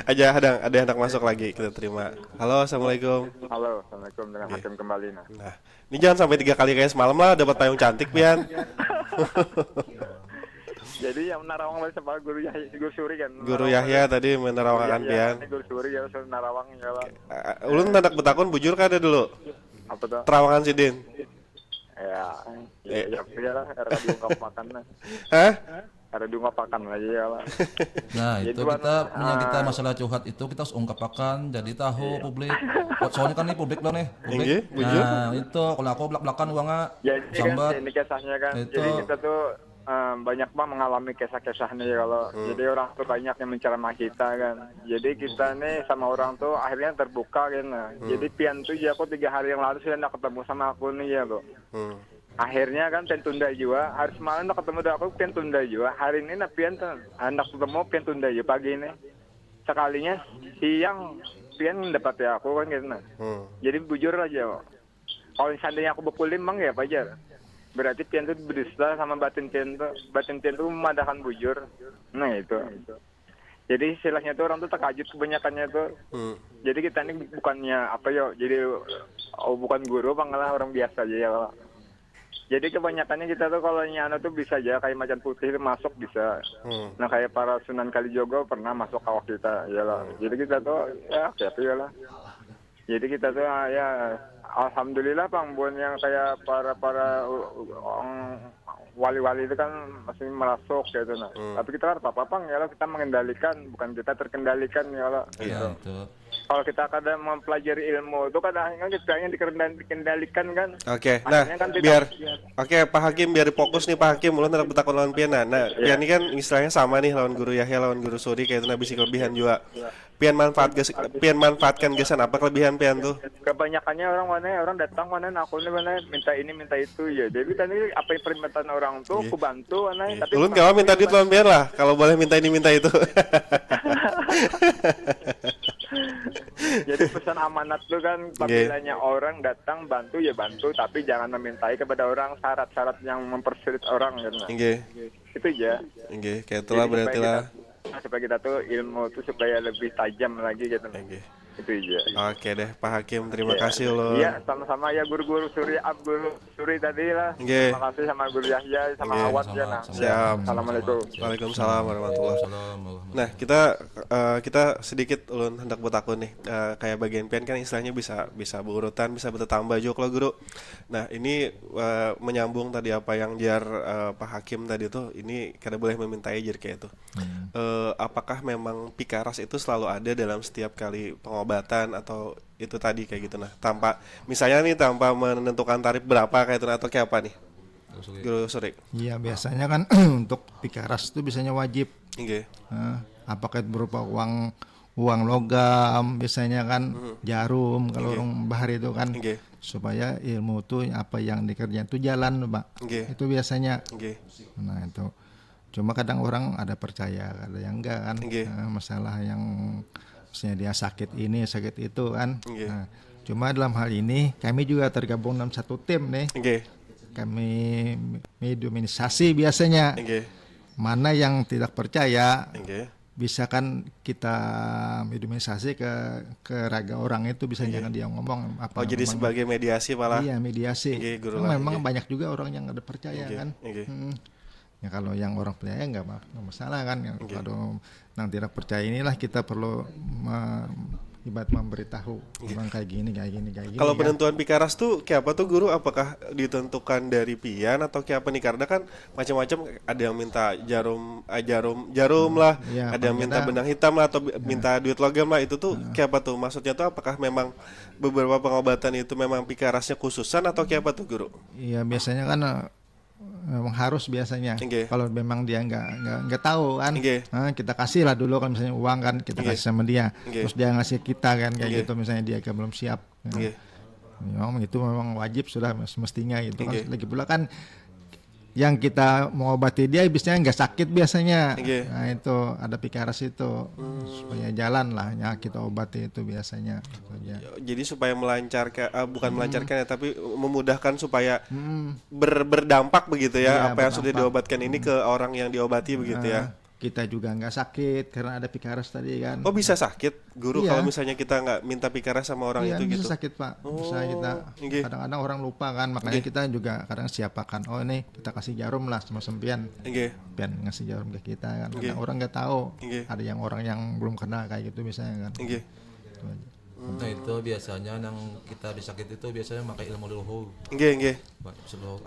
Aja ada ada yang hendak masuk lagi kita terima. Halo, assalamualaikum. Halo, assalamualaikum dengan Hakim kembali nah. Nah, ini jangan sampai tiga kali kayak semalam lah dapat payung cantik pian. Jadi yang menarawang tadi sama Guru Yahya, Guru Suri kan. Guru Yahya tadi menerawangakan Yahya, pian. Guru Suri ya suruh narawang ya lah. Uh, ulun hendak betakun bujur kada dulu. Apa tuh? Terawangan sidin. Ya, Eh. ya, ya, ya lah, karena diungkap makan lah. Hah? Karena diungkap makan lagi ya lah. Nah, Jadi itu buat- kita punya kita ah. Masalah curhat itu kita harus ungkapkan jadi tahu publik. Oh, soalnya kan ini publik loh nih. Publik. Inggih, bujur. Nah, itu kalau aku belak-belakan uangnya Jadi kan sambat. Ini kisahnya kan. Itu. Jadi kita tuh em, banyak bang mengalami kisah-kisah nih kalau jadi orang tuh banyak yang menceramah kita kan. Jadi kita nih sama orang tuh akhirnya terbuka kan. Nah. Jadi pian tuh ya aku tiga hari yang lalu sudah ndak ketemu sama aku nih ya lo. Hmm. Akhirnya kan pian tunda juga. Hari semalam ndak ketemu dengan aku pian tunda juga. Hari ini nah pian tuh hendak ketemu pian tunda juga pagi ini. Sekalinya siang pian mendapati aku kan gitu nah. Hmm. Jadi bujur aja. Kalau seandainya aku bepulim bang ya apa aja. Berarti pian tuh berdusta sama batin pian tuh. Batin pian tuh memadahkan bujur. Nah itu. Jadi istilahnya tuh orang tuh terkajut kebanyakannya tuh. Hmm. Jadi kita ini bukannya apa yo. Jadi oh bukan guru bang lah orang biasa aja ya lah. Jadi kebanyakannya kita tuh kalau nyana tuh bisa aja kayak macan putih itu masuk bisa. Hmm. Nah kayak para Sunan Kalijogo pernah masuk ke kita ya lah. Jadi kita tuh ya kayak apa ya lah. Jadi kita tuh ah, ya alhamdulillah bang buat yang kayak para para uh, orang wali-wali itu kan masih merasuk gitu nah. Tapi kita harus apa bang ya lah kita mengendalikan bukan kita terkendalikan ya lah. Iya. Nah, itu. Kalau kita kada mempelajari ilmu itu kan akhirnya kita yang dikendalikan kan. Oke, nah Akhirnya kan tidak- biar oke Pak Hakim biar fokus nih Pak Hakim, ulun hendak betakun lawan pian nah. Nah, pian ini kan istilahnya sama nih lawan guru Yahya lawan guru Suri kayak itu nah bisi kelebihan juga. Pian manfaat gas, pian manfaatkan gasan apa kelebihan pian tuh? Kebanyakannya orang mana orang datang mana nah aku nih mana minta ini minta itu ya. Jadi tadi apa yang permintaan orang tuh aku bantu mana. Tapi Ulun kawa minta duit lawan pian lah, kalau boleh minta ini minta itu. Jadi pesan amanat tuh kan apabila orang datang bantu ya bantu tapi jangan memintai kepada orang syarat-syarat yang mempersulit orang gitu. Nah. Inggih, Itu aja. inggih, kayak itulah Jadi berarti supaya lah. kita, supaya kita tuh ilmu tuh supaya lebih tajam lagi gitu. Nah. Inggih. Itu aja. Oke deh, Pak Hakim, terima kasih loh. Iya, sama-sama ya guru-guru Suri, Ab guru Suri tadi lah. Nggih. Terima kasih sama guru Yahya, sama Nggih. Awad ya nah. Siap. Assalamualaikum. Waalaikumsalam warahmatullahi. Waalaikumsalam warahmatullahi. Nah, kita eh, kita sedikit ulun hendak betakun nih, eh, kayak bagian pian kan istilahnya bisa bisa berurutan, bisa bertambah juga kalau guru. Nah, ini eh, menyambung tadi apa yang jar eh, Pak Hakim tadi tuh, ini kada boleh memintai jar kayak itu. Eh, apakah memang pikaras itu selalu ada dalam setiap kali pengobatan atau itu tadi kayak gitu nah, tanpa misalnya nih tanpa menentukan tarif berapa kayak itu nah, atau kayak apa nih? Terus lagi. Guru Suri. Iya, biasanya kan untuk pikaras itu biasanya wajib. Inggih. Nah, apakah itu berupa uang uang logam biasanya kan jarum kalau orang bahari itu kan Inggih. Supaya ilmu tuh apa yang dikerjain tuh jalan, Pak. Inggih. Itu biasanya. Inggih. Nah, itu. Cuma kadang orang ada percaya, ada yang enggak kan. Inggih. Nah, masalah yang misalnya dia sakit ini, sakit itu kan. Inggih. Nah, cuma dalam hal ini kami juga tergabung dalam satu tim nih. Inggih. Kami mediumisasi biasanya. Inggih. Mana yang tidak percaya Inggih. bisa kan kita mediumisasi ke ke raga orang itu bisa jangan dia ngomong apa Oh, jadi ngomong. Sebagai mediasi malah. Iya, mediasi. Inggih, guru Kan lah, memang inggih. Banyak juga orang yang ada percaya Inggih, kan. inggih. Mm-mm. Ya kalau yang orang percaya nggak apa- nggak masalah kan. Kalau yang tidak percaya inilah kita perlu me- ibarat memberitahu orang kayak gini, kayak gini, kayak gini. Kalau kan penentuan pikaras tuh kayak apa tuh, Guru? Apakah ditentukan dari pian atau kayak apa nih? Karena kan macam-macam, ada yang minta jarum, eh, jarum, jarum lah, iya, ada yang minta benang hitam lah, atau minta duit logam lah. Itu tuh kayak apa tuh? Maksudnya tuh apakah memang beberapa pengobatan itu memang pikarasnya khususan atau kayak apa tuh, Guru? Iya, biasanya kan, eh, memang harus biasanya. Kalau memang dia nggak, nggak, nggak tahu kan, nah, kita kasih lah dulu, kalau misalnya uang kan, kita kasih sama dia. Terus dia ngasih kita kan, kayak gitu, misalnya dia kayak belum siap. Nah, memang itu memang wajib sudah, mes-, mestinya gitu kan. Lagi pula kan yang kita mengobati dia biasanya nggak sakit biasanya. Nah, itu ada pikaras itu, supaya jalan lah, ya, kita obati itu biasanya. Jadi supaya melancarkan, eh, bukan melancarkan ya, tapi memudahkan supaya ber-, berdampak begitu ya, apa yang sudah diobatkan ini ke orang yang diobati begitu ya. Kita juga nggak sakit karena ada pikaras tadi kan. Oh, bisa sakit, Guru, kalau misalnya kita nggak minta pikaras sama orang itu gitu? Iya, bisa sakit, Pak. Bisa kita, kadang-kadang orang lupa kan, makanya kita juga kadang siapakan. Oh, ini kita kasih jarum lah sama sempian. Pian ngasih jarum ke kita kan. Kadang orang nggak tahu. Ada yang orang yang belum kena kayak gitu misalnya kan. Itu aja. Nah, itu biasanya nang kita disakiti itu biasanya memakai ilmu leluhur. Nggih, nggih.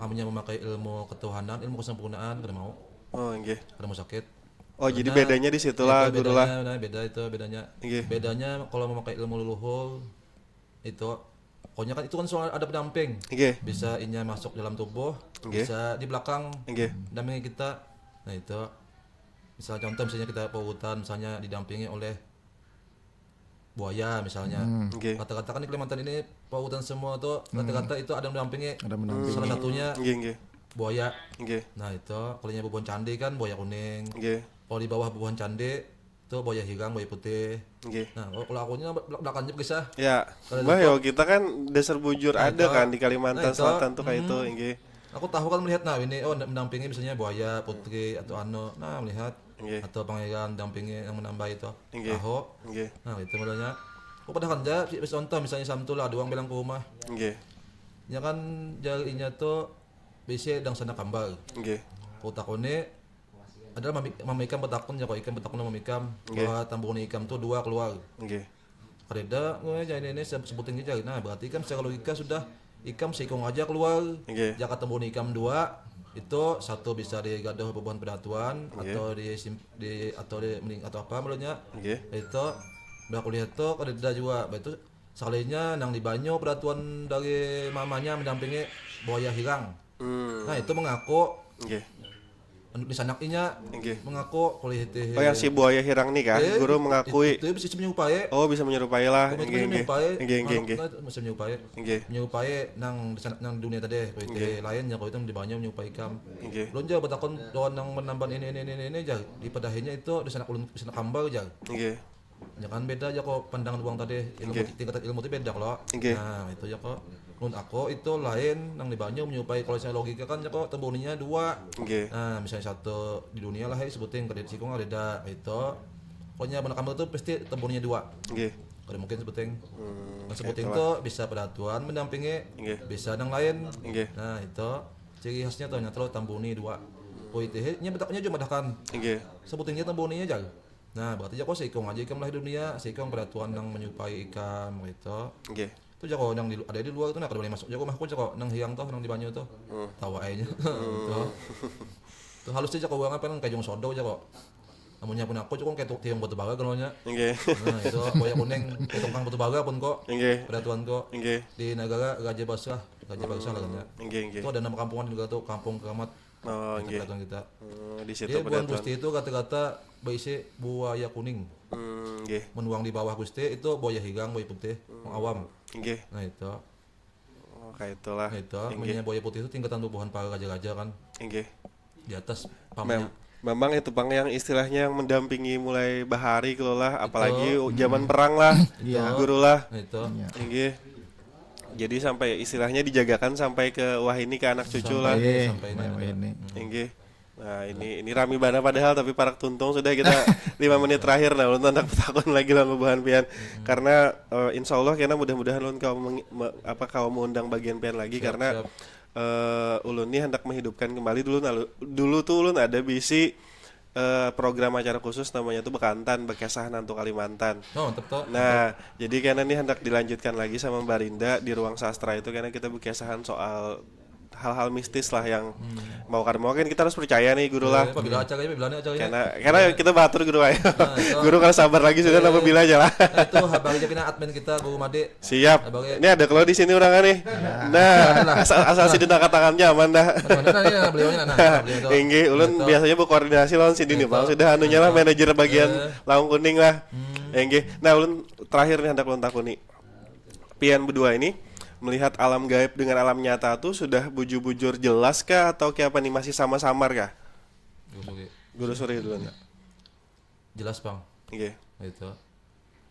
Amunnya memakai ilmu ketuhanan, ilmu kesempurnaan, kada mau. Oh, nggih. Kada mau sakit. Oh, jadi bedanya di situ lah, Guru lah. Nah, beda itu bedanya. Nggih. Bedanya kalau memakai ilmu leluhur itu, pokoknya kan itu kan soal ada pendamping. Nggih. Bisa inya masuk dalam tubuh, bisa di belakang mendampingi kita. Nah, itu misal contoh, misalnya kita pautan, misalnya didampingi oleh buaya misalnya. Kata-kata kan di Kalimantan ini pautan semua tuh, kata-kata itu ada yang mendampingi. Ada mendampingi. Salah satunya buaya. Nah, itu kalau nya bubuhan candi kan buaya kuning. Kalau di bawah bubuhan candi itu buaya hirang, buaya putih. Nah, kalau, kalau aku nya belak-belakan aja kisah. Ya, bah, yo, kita kan dasar bujur ada kan di Kalimantan Selatan tuh kayak itu, nggih. Aku tahu kan melihat, nah, ini, oh, mendampingi misalnya buaya putih atau anu, nah, melihat. Atau pangeran dampingi yang menambah itu. Tahu. Nah, itu modelnya. Aku padahal kan ja, contoh misalnya samtu lah, duang bilang ke rumah. Ya kan, jarinya tuh bisi dang sana kambar. Aku takuni, adalah mami-, mama ikam batakun ja, kok ikam batakun mama ikam, bahwa tambuni ikam tuh dua keluar. Kadada, weh, jar ini, ini se-, sebuting ni jar. Nah, berarti ikam secara logika sudah ikam seikung aja keluar. Jaka tambuni ikam dua, itu satu bisa digaduh bubuhan peraturan atau di sim-, di, atau di mending atau apa mulanya. Itu, udah kulihat tuh kadada jua. Bah, itu sakalinya nang di banyu peraturan dari mamanya mendampingi buaya hirang. Nah, itu mengaku. Anu, di sanak inya mengaku kuliah itu. Oh, yang si buaya hirang ni kah? Guru mengakui. Itu, itu bisa menyerupai. Oh, bisa menyerupai lah. Itu bisa menyerupai. Nggih, nggih, nggih. Bisa menyerupai. Nggih. Menyerupai nang di sanak, nang di dunia tadi, kuliah itu lain nya, kuliah itu di banyu menyerupai ikam. Nggih. Belum jauh batakun lawan nang menamban ini, ini, ini, ini, ini, jar. Dipadahinya itu di sanak ulun, di sanak kambar, jar. Nggih. Ya kan, beda ja kok pandangan urang tadi, ilmu, tingkatan ilmu tu beda kalo. Nah, itu ja kok. Menurut aku itu lain nang di banyu menyerupai, kalo misalnya logika kan ja kok tambuninya dua. Nah, misalnya satu di dunia lah, hai, sebuting, kada di sikung, kadada, itu. Pokoknya benda kamar tu pasti tambuninya dua. Kada mungkin sebuting. Nah, sebuting tu bisa peraturan mendampingi, bisa nang lain. Nah, itu ciri khasnya tu, nyata lo tambuni dua. Kuitu, he, nya betaknya jua madahkan. Sebutingnya tambuninya ja. Nah, berarti ja kok seikung aja ikam lah di dunia, seikung peraturan nang menyerupai ikam, kaitu. Nggih. Tu ja kok nang di lu-, ada di luar tu, nah, kada boleh masuk ja kok, mah, ku ja kok, nang hiang tu, nang di banyu tu. Hmm. Tawa ai nya. Hmm. Tu. Tu halus ja kok, buangan paling kajung sodo ja kok. Amunnya pun aku, ja kok, kaya tu-, tiung batu bara, kalau nya. Nggih. Nah, itu, buaya kuning, kaya tungkang batu bara pun kok. Nggih. Peraturan kok. Nggih. Di negara Raja Basrah, Raja Basrah lah, kan, ya. Hmm. Nggih, nggih. Tu ada nama kampungan juga tu, Kampung Keramat. Oh, nggih. Itu peraturan kita. Hmm, di situ. Jadi, buhan peraturan. Gusti itu rata-rata baisi buaya kuning. Hmm, nggih. Mun wang di bawah Gusti itu buaya higang, buaya putih, wang awam. Nggih. Nah, itu. Oh, kaya itulah. Nah, itu. Nggih. Munnya buaya putih itu tingkatan bubuhan para raja-raja, kan. Nggih. Di atas pamnya. Mem-, memang itu pang yang istilahnya yang mendampingi mulai bahari, kalau lah, apalagi zaman perang lah, iya, guru lah. Nah, itu. Iya. Nggih. Jadi sampai istilahnya dijagakan sampai ke wahini, ke anak cucu lah. Sampai, iya, sampai wahini. Inggih. Nah, ini, ini rami banar padahal, tapi parak tuntung sudah kita lima menit terakhir. Nah, ulun handak betakun lagi lah bubuhan pian. Hmm. Karena, eh, insya Allah kena mudah-mudahan ulun kawa meng-, me-, apa, kawa mengundang bagian pian lagi. Siap, karena, siap. Eh, ulun ni handak menghidupkan kembali dulu. Nah, lu-, dulu tuh ulun ada bisi eh, program acara khusus namanya tuh Bekantan, Bekesah Nantu Kalimantan. Oh, mantap tuh. Nah, jadi karena ini hendak dilanjutkan lagi sama Mbak Rinda di ruang sastra itu karena kita berkesahan soal hal-hal mistis lah yang mau kada mau kan kita harus percaya nih guru lah. Eh, apabila acaranya, apabila ini acaranya. Karena karena kita batur guru ayo. Nah, itu. Guru kalau sabar lagi sudah nambah bila aja lah. Nah, itu habari aja kena admin kita Guru Made. Siap. Abang ya. Ini ada kalau di sini orangnya nih. Nah, asal asal sidin angkat tangannya aman dah. Mana nah ya beliaunya nah, nah, beliau tuh. Inggih, ulun Betul. Biasanya berkoordinasi lawan sidin nih, Bang. Sudah anunya lah manajer bagian Eh. Laung Kuning lah. Hmm. Inggih. Nah, ulun terakhir nih hendak ulun takuni. Pian berdua ini melihat alam gaib dengan alam nyata tuh sudah bujur-bujur jelas kah atau kayak apa nih masih samar-samar kah? Guru Suri. Guru Suri dulu nih. Jelas, Bang. Inggih. Gitu.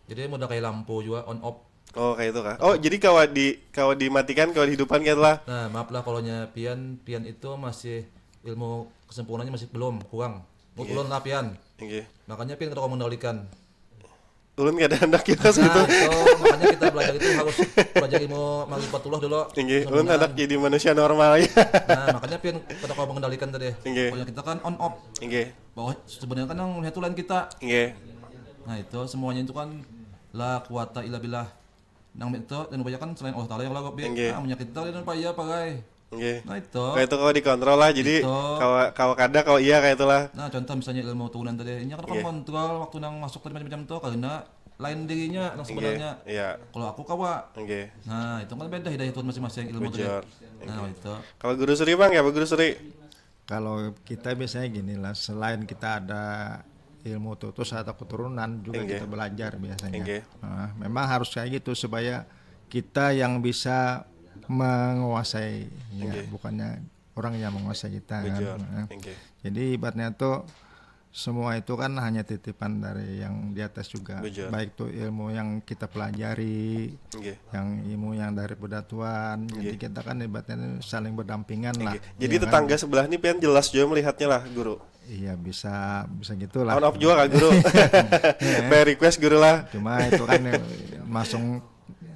Jadi mudah kayak lampu juga on off. Oh, kayak itu kah? Oh, jadi kawa di kawa dimatikan, kawa dihidupan gitu lah. Nah, maaf lah kalau nya pian, pian itu masih ilmu kesempurnaannya masih belum, kurang. Ulun lah pian. Inggih. Makanya pian kada kawa mengendalikan. Ulun kada hendak kita Nah, situ. Itu makanya kita belajar itu harus belajar ilmu ma'rifatullah dulu. Inggih, ulun hendak jadi manusia normal ya. Nah, makanya pian kada kawa mengendalikan tadi. Inggih. Kalau kita kan on off. Inggih. Bahwa sebenarnya kan yang melihat itu lain kita. Inggih. Nah, itu semuanya itu kan la quwata illa billah. Nang itu dan upaya kan selain Allah Taala yang lagu bi. Inggih. Nah, menyakit kita dan upaya pagai. Inggih. Nah, itu. Kayak itu kalau dikontrol lah, jadi Itu. kawa kawa kada kawa iya kayak itulah. Nah, contoh misalnya ilmu turunan tadi, ini kan Inggih. Kontrol waktu nang masuk tadi macam-macam tuh karena lain dirinya nang Inggih. sebenarnya. Iya. Kalau aku kawa. Inggih. Nah, itu kan beda hidayah Tuhan masing-masing ilmu tadi. Bujur. Nah, itu. Kalau Guru Suri, Bang, ya, Guru Suri? Kalau kita biasanya gini lah, selain kita ada ilmu tutus atau keturunan juga Inggih. Kita belajar biasanya. Inggih. Nah, memang harus kayak gitu supaya kita yang bisa menguasai, ya, Inggih. Bukannya orang yang menguasai kita kan. Bujur. Nah, Inggih. Jadi ibaratnya tuh semua itu kan hanya titipan dari yang di atas juga. Bujur. Baik tuh ilmu yang kita pelajari, Inggih. Yang ilmu yang dari Buddha Tuhan. Jadi Inggih. Kita kan ibaratnya saling berdampingan lah. Inggih. Jadi Iya kan? Tetangga sebelah ini pian jelas juga melihatnya lah, Guru. Iya bisa bisa gitulah. On off juga kah, Guru? By request, Guru lah. Cuma itu kan eh, langsung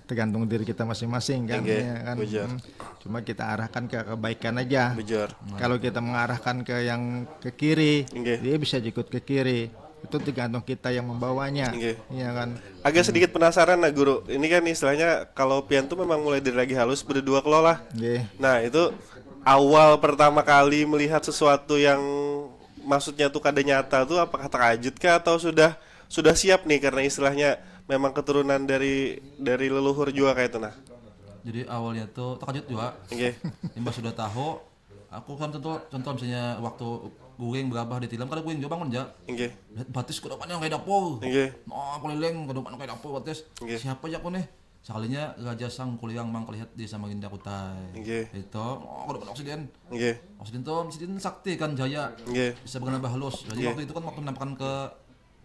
tergantung diri kita masing-masing kan. Inggih, Ya kan? Bujur. Hmm. Cuma kita arahkan ke kebaikan aja. Bujur. Kalau kita mengarahkan ke yang ke kiri, Inggih. Dia bisa ikut ke kiri. Itu tergantung kita yang membawanya. Inggih. Iya kan? Agak sedikit penasaran nah, Guru. Ini kan istilahnya kalau pian tuh memang mulai dari lagi halus berdua kelo lah. Inggih. Nah, itu awal pertama kali melihat sesuatu yang maksudnya tuh kada nyata tuh apakah terkejut kah atau sudah sudah siap nih karena istilahnya memang keturunan dari dari leluhur juga kayak itu nah. Jadi awalnya tuh terkejut juga. Inggih. Imbah sudah tahu, aku kan contoh contoh misalnya waktu guring berabah di tilam kada guring juga bangun ja. Inggih. Lihat batis kada mana yang kayak dapur. Inggih. Nah, keliling kada mana kayak dapur batis. Inggih. Siapa ya aku nih? Sakalinya Raja Sang Kuliang Mangkalihat di Samarinda Kutai. Inggih. Itu, oh, kada mana oksigen. Inggih. Oksigen tuh oksigen sakti kan jaya. Inggih. Bisa berkena halus. Jadi Inggih. Waktu itu kan waktu menampakkan ke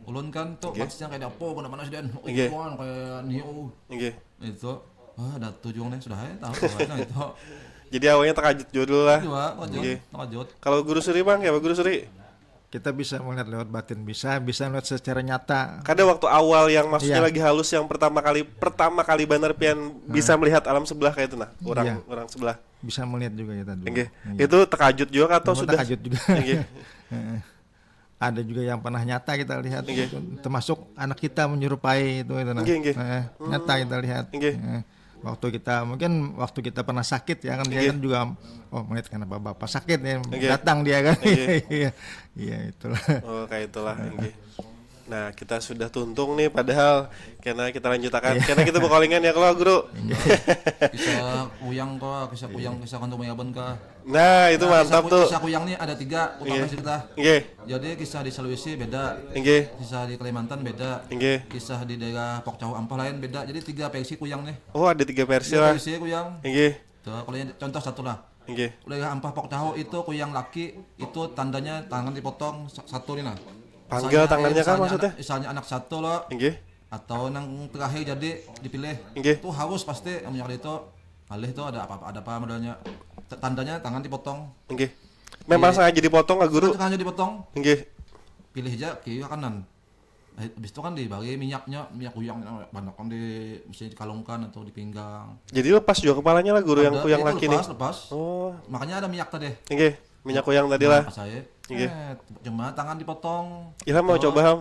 ulun kan tuh Inggih. Batisnya kayak dapur kada mana oksigen. Oh, Inggih. Iwan kayak Neo. Inggih. Itu. Wah, ada tujuan nih sudah ya tahu nah itu. Jadi awalnya terkejut juga dulu lah. Juga terkejut, Inggih. terkejut. Kalau Guru Suri, Bang, ya Guru Suri? Kita bisa melihat lewat batin bisa, bisa melihat secara nyata. Kada waktu awal yang maksudnya Iya. Lagi halus yang pertama kali pertama kali banner pian bisa melihat alam sebelah kayak itu nah orang Iya. Orang sebelah. Bisa melihat juga kita dulu. Inggih. Iya. Itu terkejut juga kah atau Memang sudah? Terkejut juga. Inggih. Heeh. Ada juga yang pernah nyata kita lihat Inggih. Itu, termasuk anak kita menyerupai itu itu nah. Inggih, inggih. Heeh, nyata kita lihat. Inggih. Heeh. Waktu kita mungkin waktu kita pernah sakit ya kan dia Inggih. Kan juga oh melihat kenapa bapak sakit ya Inggih. Datang dia kan. Inggih. Iya. Iya itulah. Oh, kayak itulah. Inggih. Nah, kita sudah tuntung nih padahal karena kita lanjutakan karena kita berkolingan ya kalau Guru. Kisah kuyang kok, kisah kuyang, kisah kantung Mayabon kah? Nah, itu Nah, mantap kisah, tuh. Kisah kuyang nih ada tiga, utama Inggih. cerita. Inggih. Jadi kisah di Sulawesi beda. Inggih. Kisah di Kalimantan beda. Inggih. Kisah di daerah Pokcahu Ampah lain beda. Jadi tiga versi kuyang nih. Oh, ada tiga versi Tiga lah. Versi kuyang. Inggih. Tuh, kalau yang contoh satu lah. Inggih. Wilayah Ampah Pokcahu itu kuyang laki itu tandanya tangan dipotong sa- satu nih nah. Panggal Misalnya, tangannya eh, kah misalnya maksudnya? Anak, misalnya anak satu loh. Inggih. Atau nang terakhir jadi dipilih. Inggih. Itu harus pasti yang punya itu alih itu ada apa ada apa modelnya. T- Tandanya tangan dipotong. Inggih. Memang Iya. sengaja dipotong kah Guru? Sengaja dipotong. Inggih. Pilih aja kiri kanan. Eh, habis itu kan dibagi minyaknya, minyak kuyang yang banyak kan di mesti dikalungkan atau di pinggang. Jadi lepas juga kepalanya lah Guru yang Ada, kuyang itu laki lepas, nih. Lepas. Oh. Makanya ada minyak tadi. Inggih. Minyak kuyang tadi lah. Pas saya Inggih. Eh, cuma tangan dipotong. Ilham mau Terus, coba, Ham?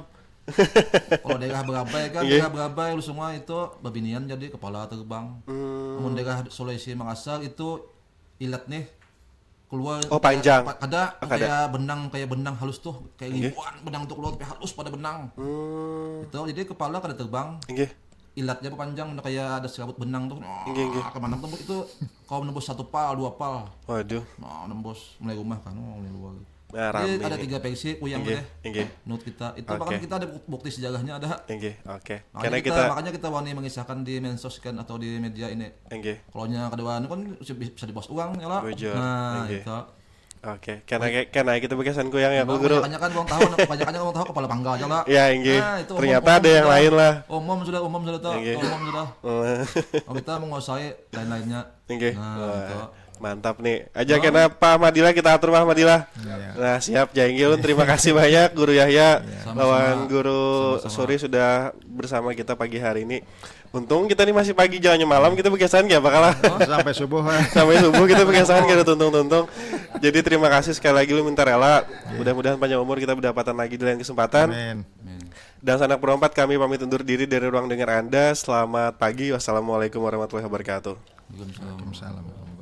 Kalau daerah Berabai kan, Inggih. Daerah Berabai, Ulu Sungai itu babinian jadi kepala terbang. Hmm. Namun daerah Sulawesi Makassar itu ilat nih keluar Oh, panjang. pa- ada Ah, kada. Kayak benang, kayak benang halus tuh, kayak Inggih. Ribuan benang tuh keluar, tapi halus pada benang. Hmm. Itu jadi kepala kada terbang, Inggih. Ilatnya apa panjang, udah kayak ada serabut benang tuh. Nah, Inggih, inggih. Kemana tuh itu? Kau nembus satu pal, dua pal. Waduh. Nah, nembus mulai rumah kan, oh, mulai luar. Nah, Jadi rame ada nih. Tiga versi kuyang Inggih, deh. Inggih. Menurut kita itu Oke. Bahkan kita ada buk- bukti sejarahnya ada. Inggih, oke. Makanya Karena kita, kita, makanya kita wani mengisahkan di mensos kan atau di media ini. Inggih. Kalau nya kada wani kan bisa, bisa dibahas uang ya lah. Bujur, Nah, inggih. Itu. Oke, karena karena kita bekesan kuyang ya, Memang Guru. Banyak kan uang tahu, banyak kan uang tahu kepala pangga aja lah. Ya, inggih. Nah, itu Ternyata omong-omong ada yang sudah. Lain lah. Omong sudah, omong sudah tuh, Inggih. Omong sudah. Oh, Oh, kita menguasai lain-lainnya. Inggih. Nah, Wah, itu. Mantap nih. Aja kena Pak Madila kita atur Pak Madila. Nah, siap Jai Inggih, ulun terima kasih banyak Guru Yahya Sama-sama. lawan Guru Sama-sama. Suri sudah bersama kita pagi hari ini. Untung kita nih masih pagi, jalannya malam kita bekesan ya bakal lah. Sampai subuh lah. Sampai subuh kita bekesan kada tuntung-tuntung. Jadi terima kasih sekali lagi, lu minta rela. Mudah-mudahan panjang umur, kita berdapatan lagi di lain kesempatan. Amin. Amin. Dan sanak berempat, kami pamit undur diri dari ruang dengar Anda. Selamat pagi. Wassalamualaikum warahmatullahi wabarakatuh. Waalaikumsalam. Waalaikumsalam.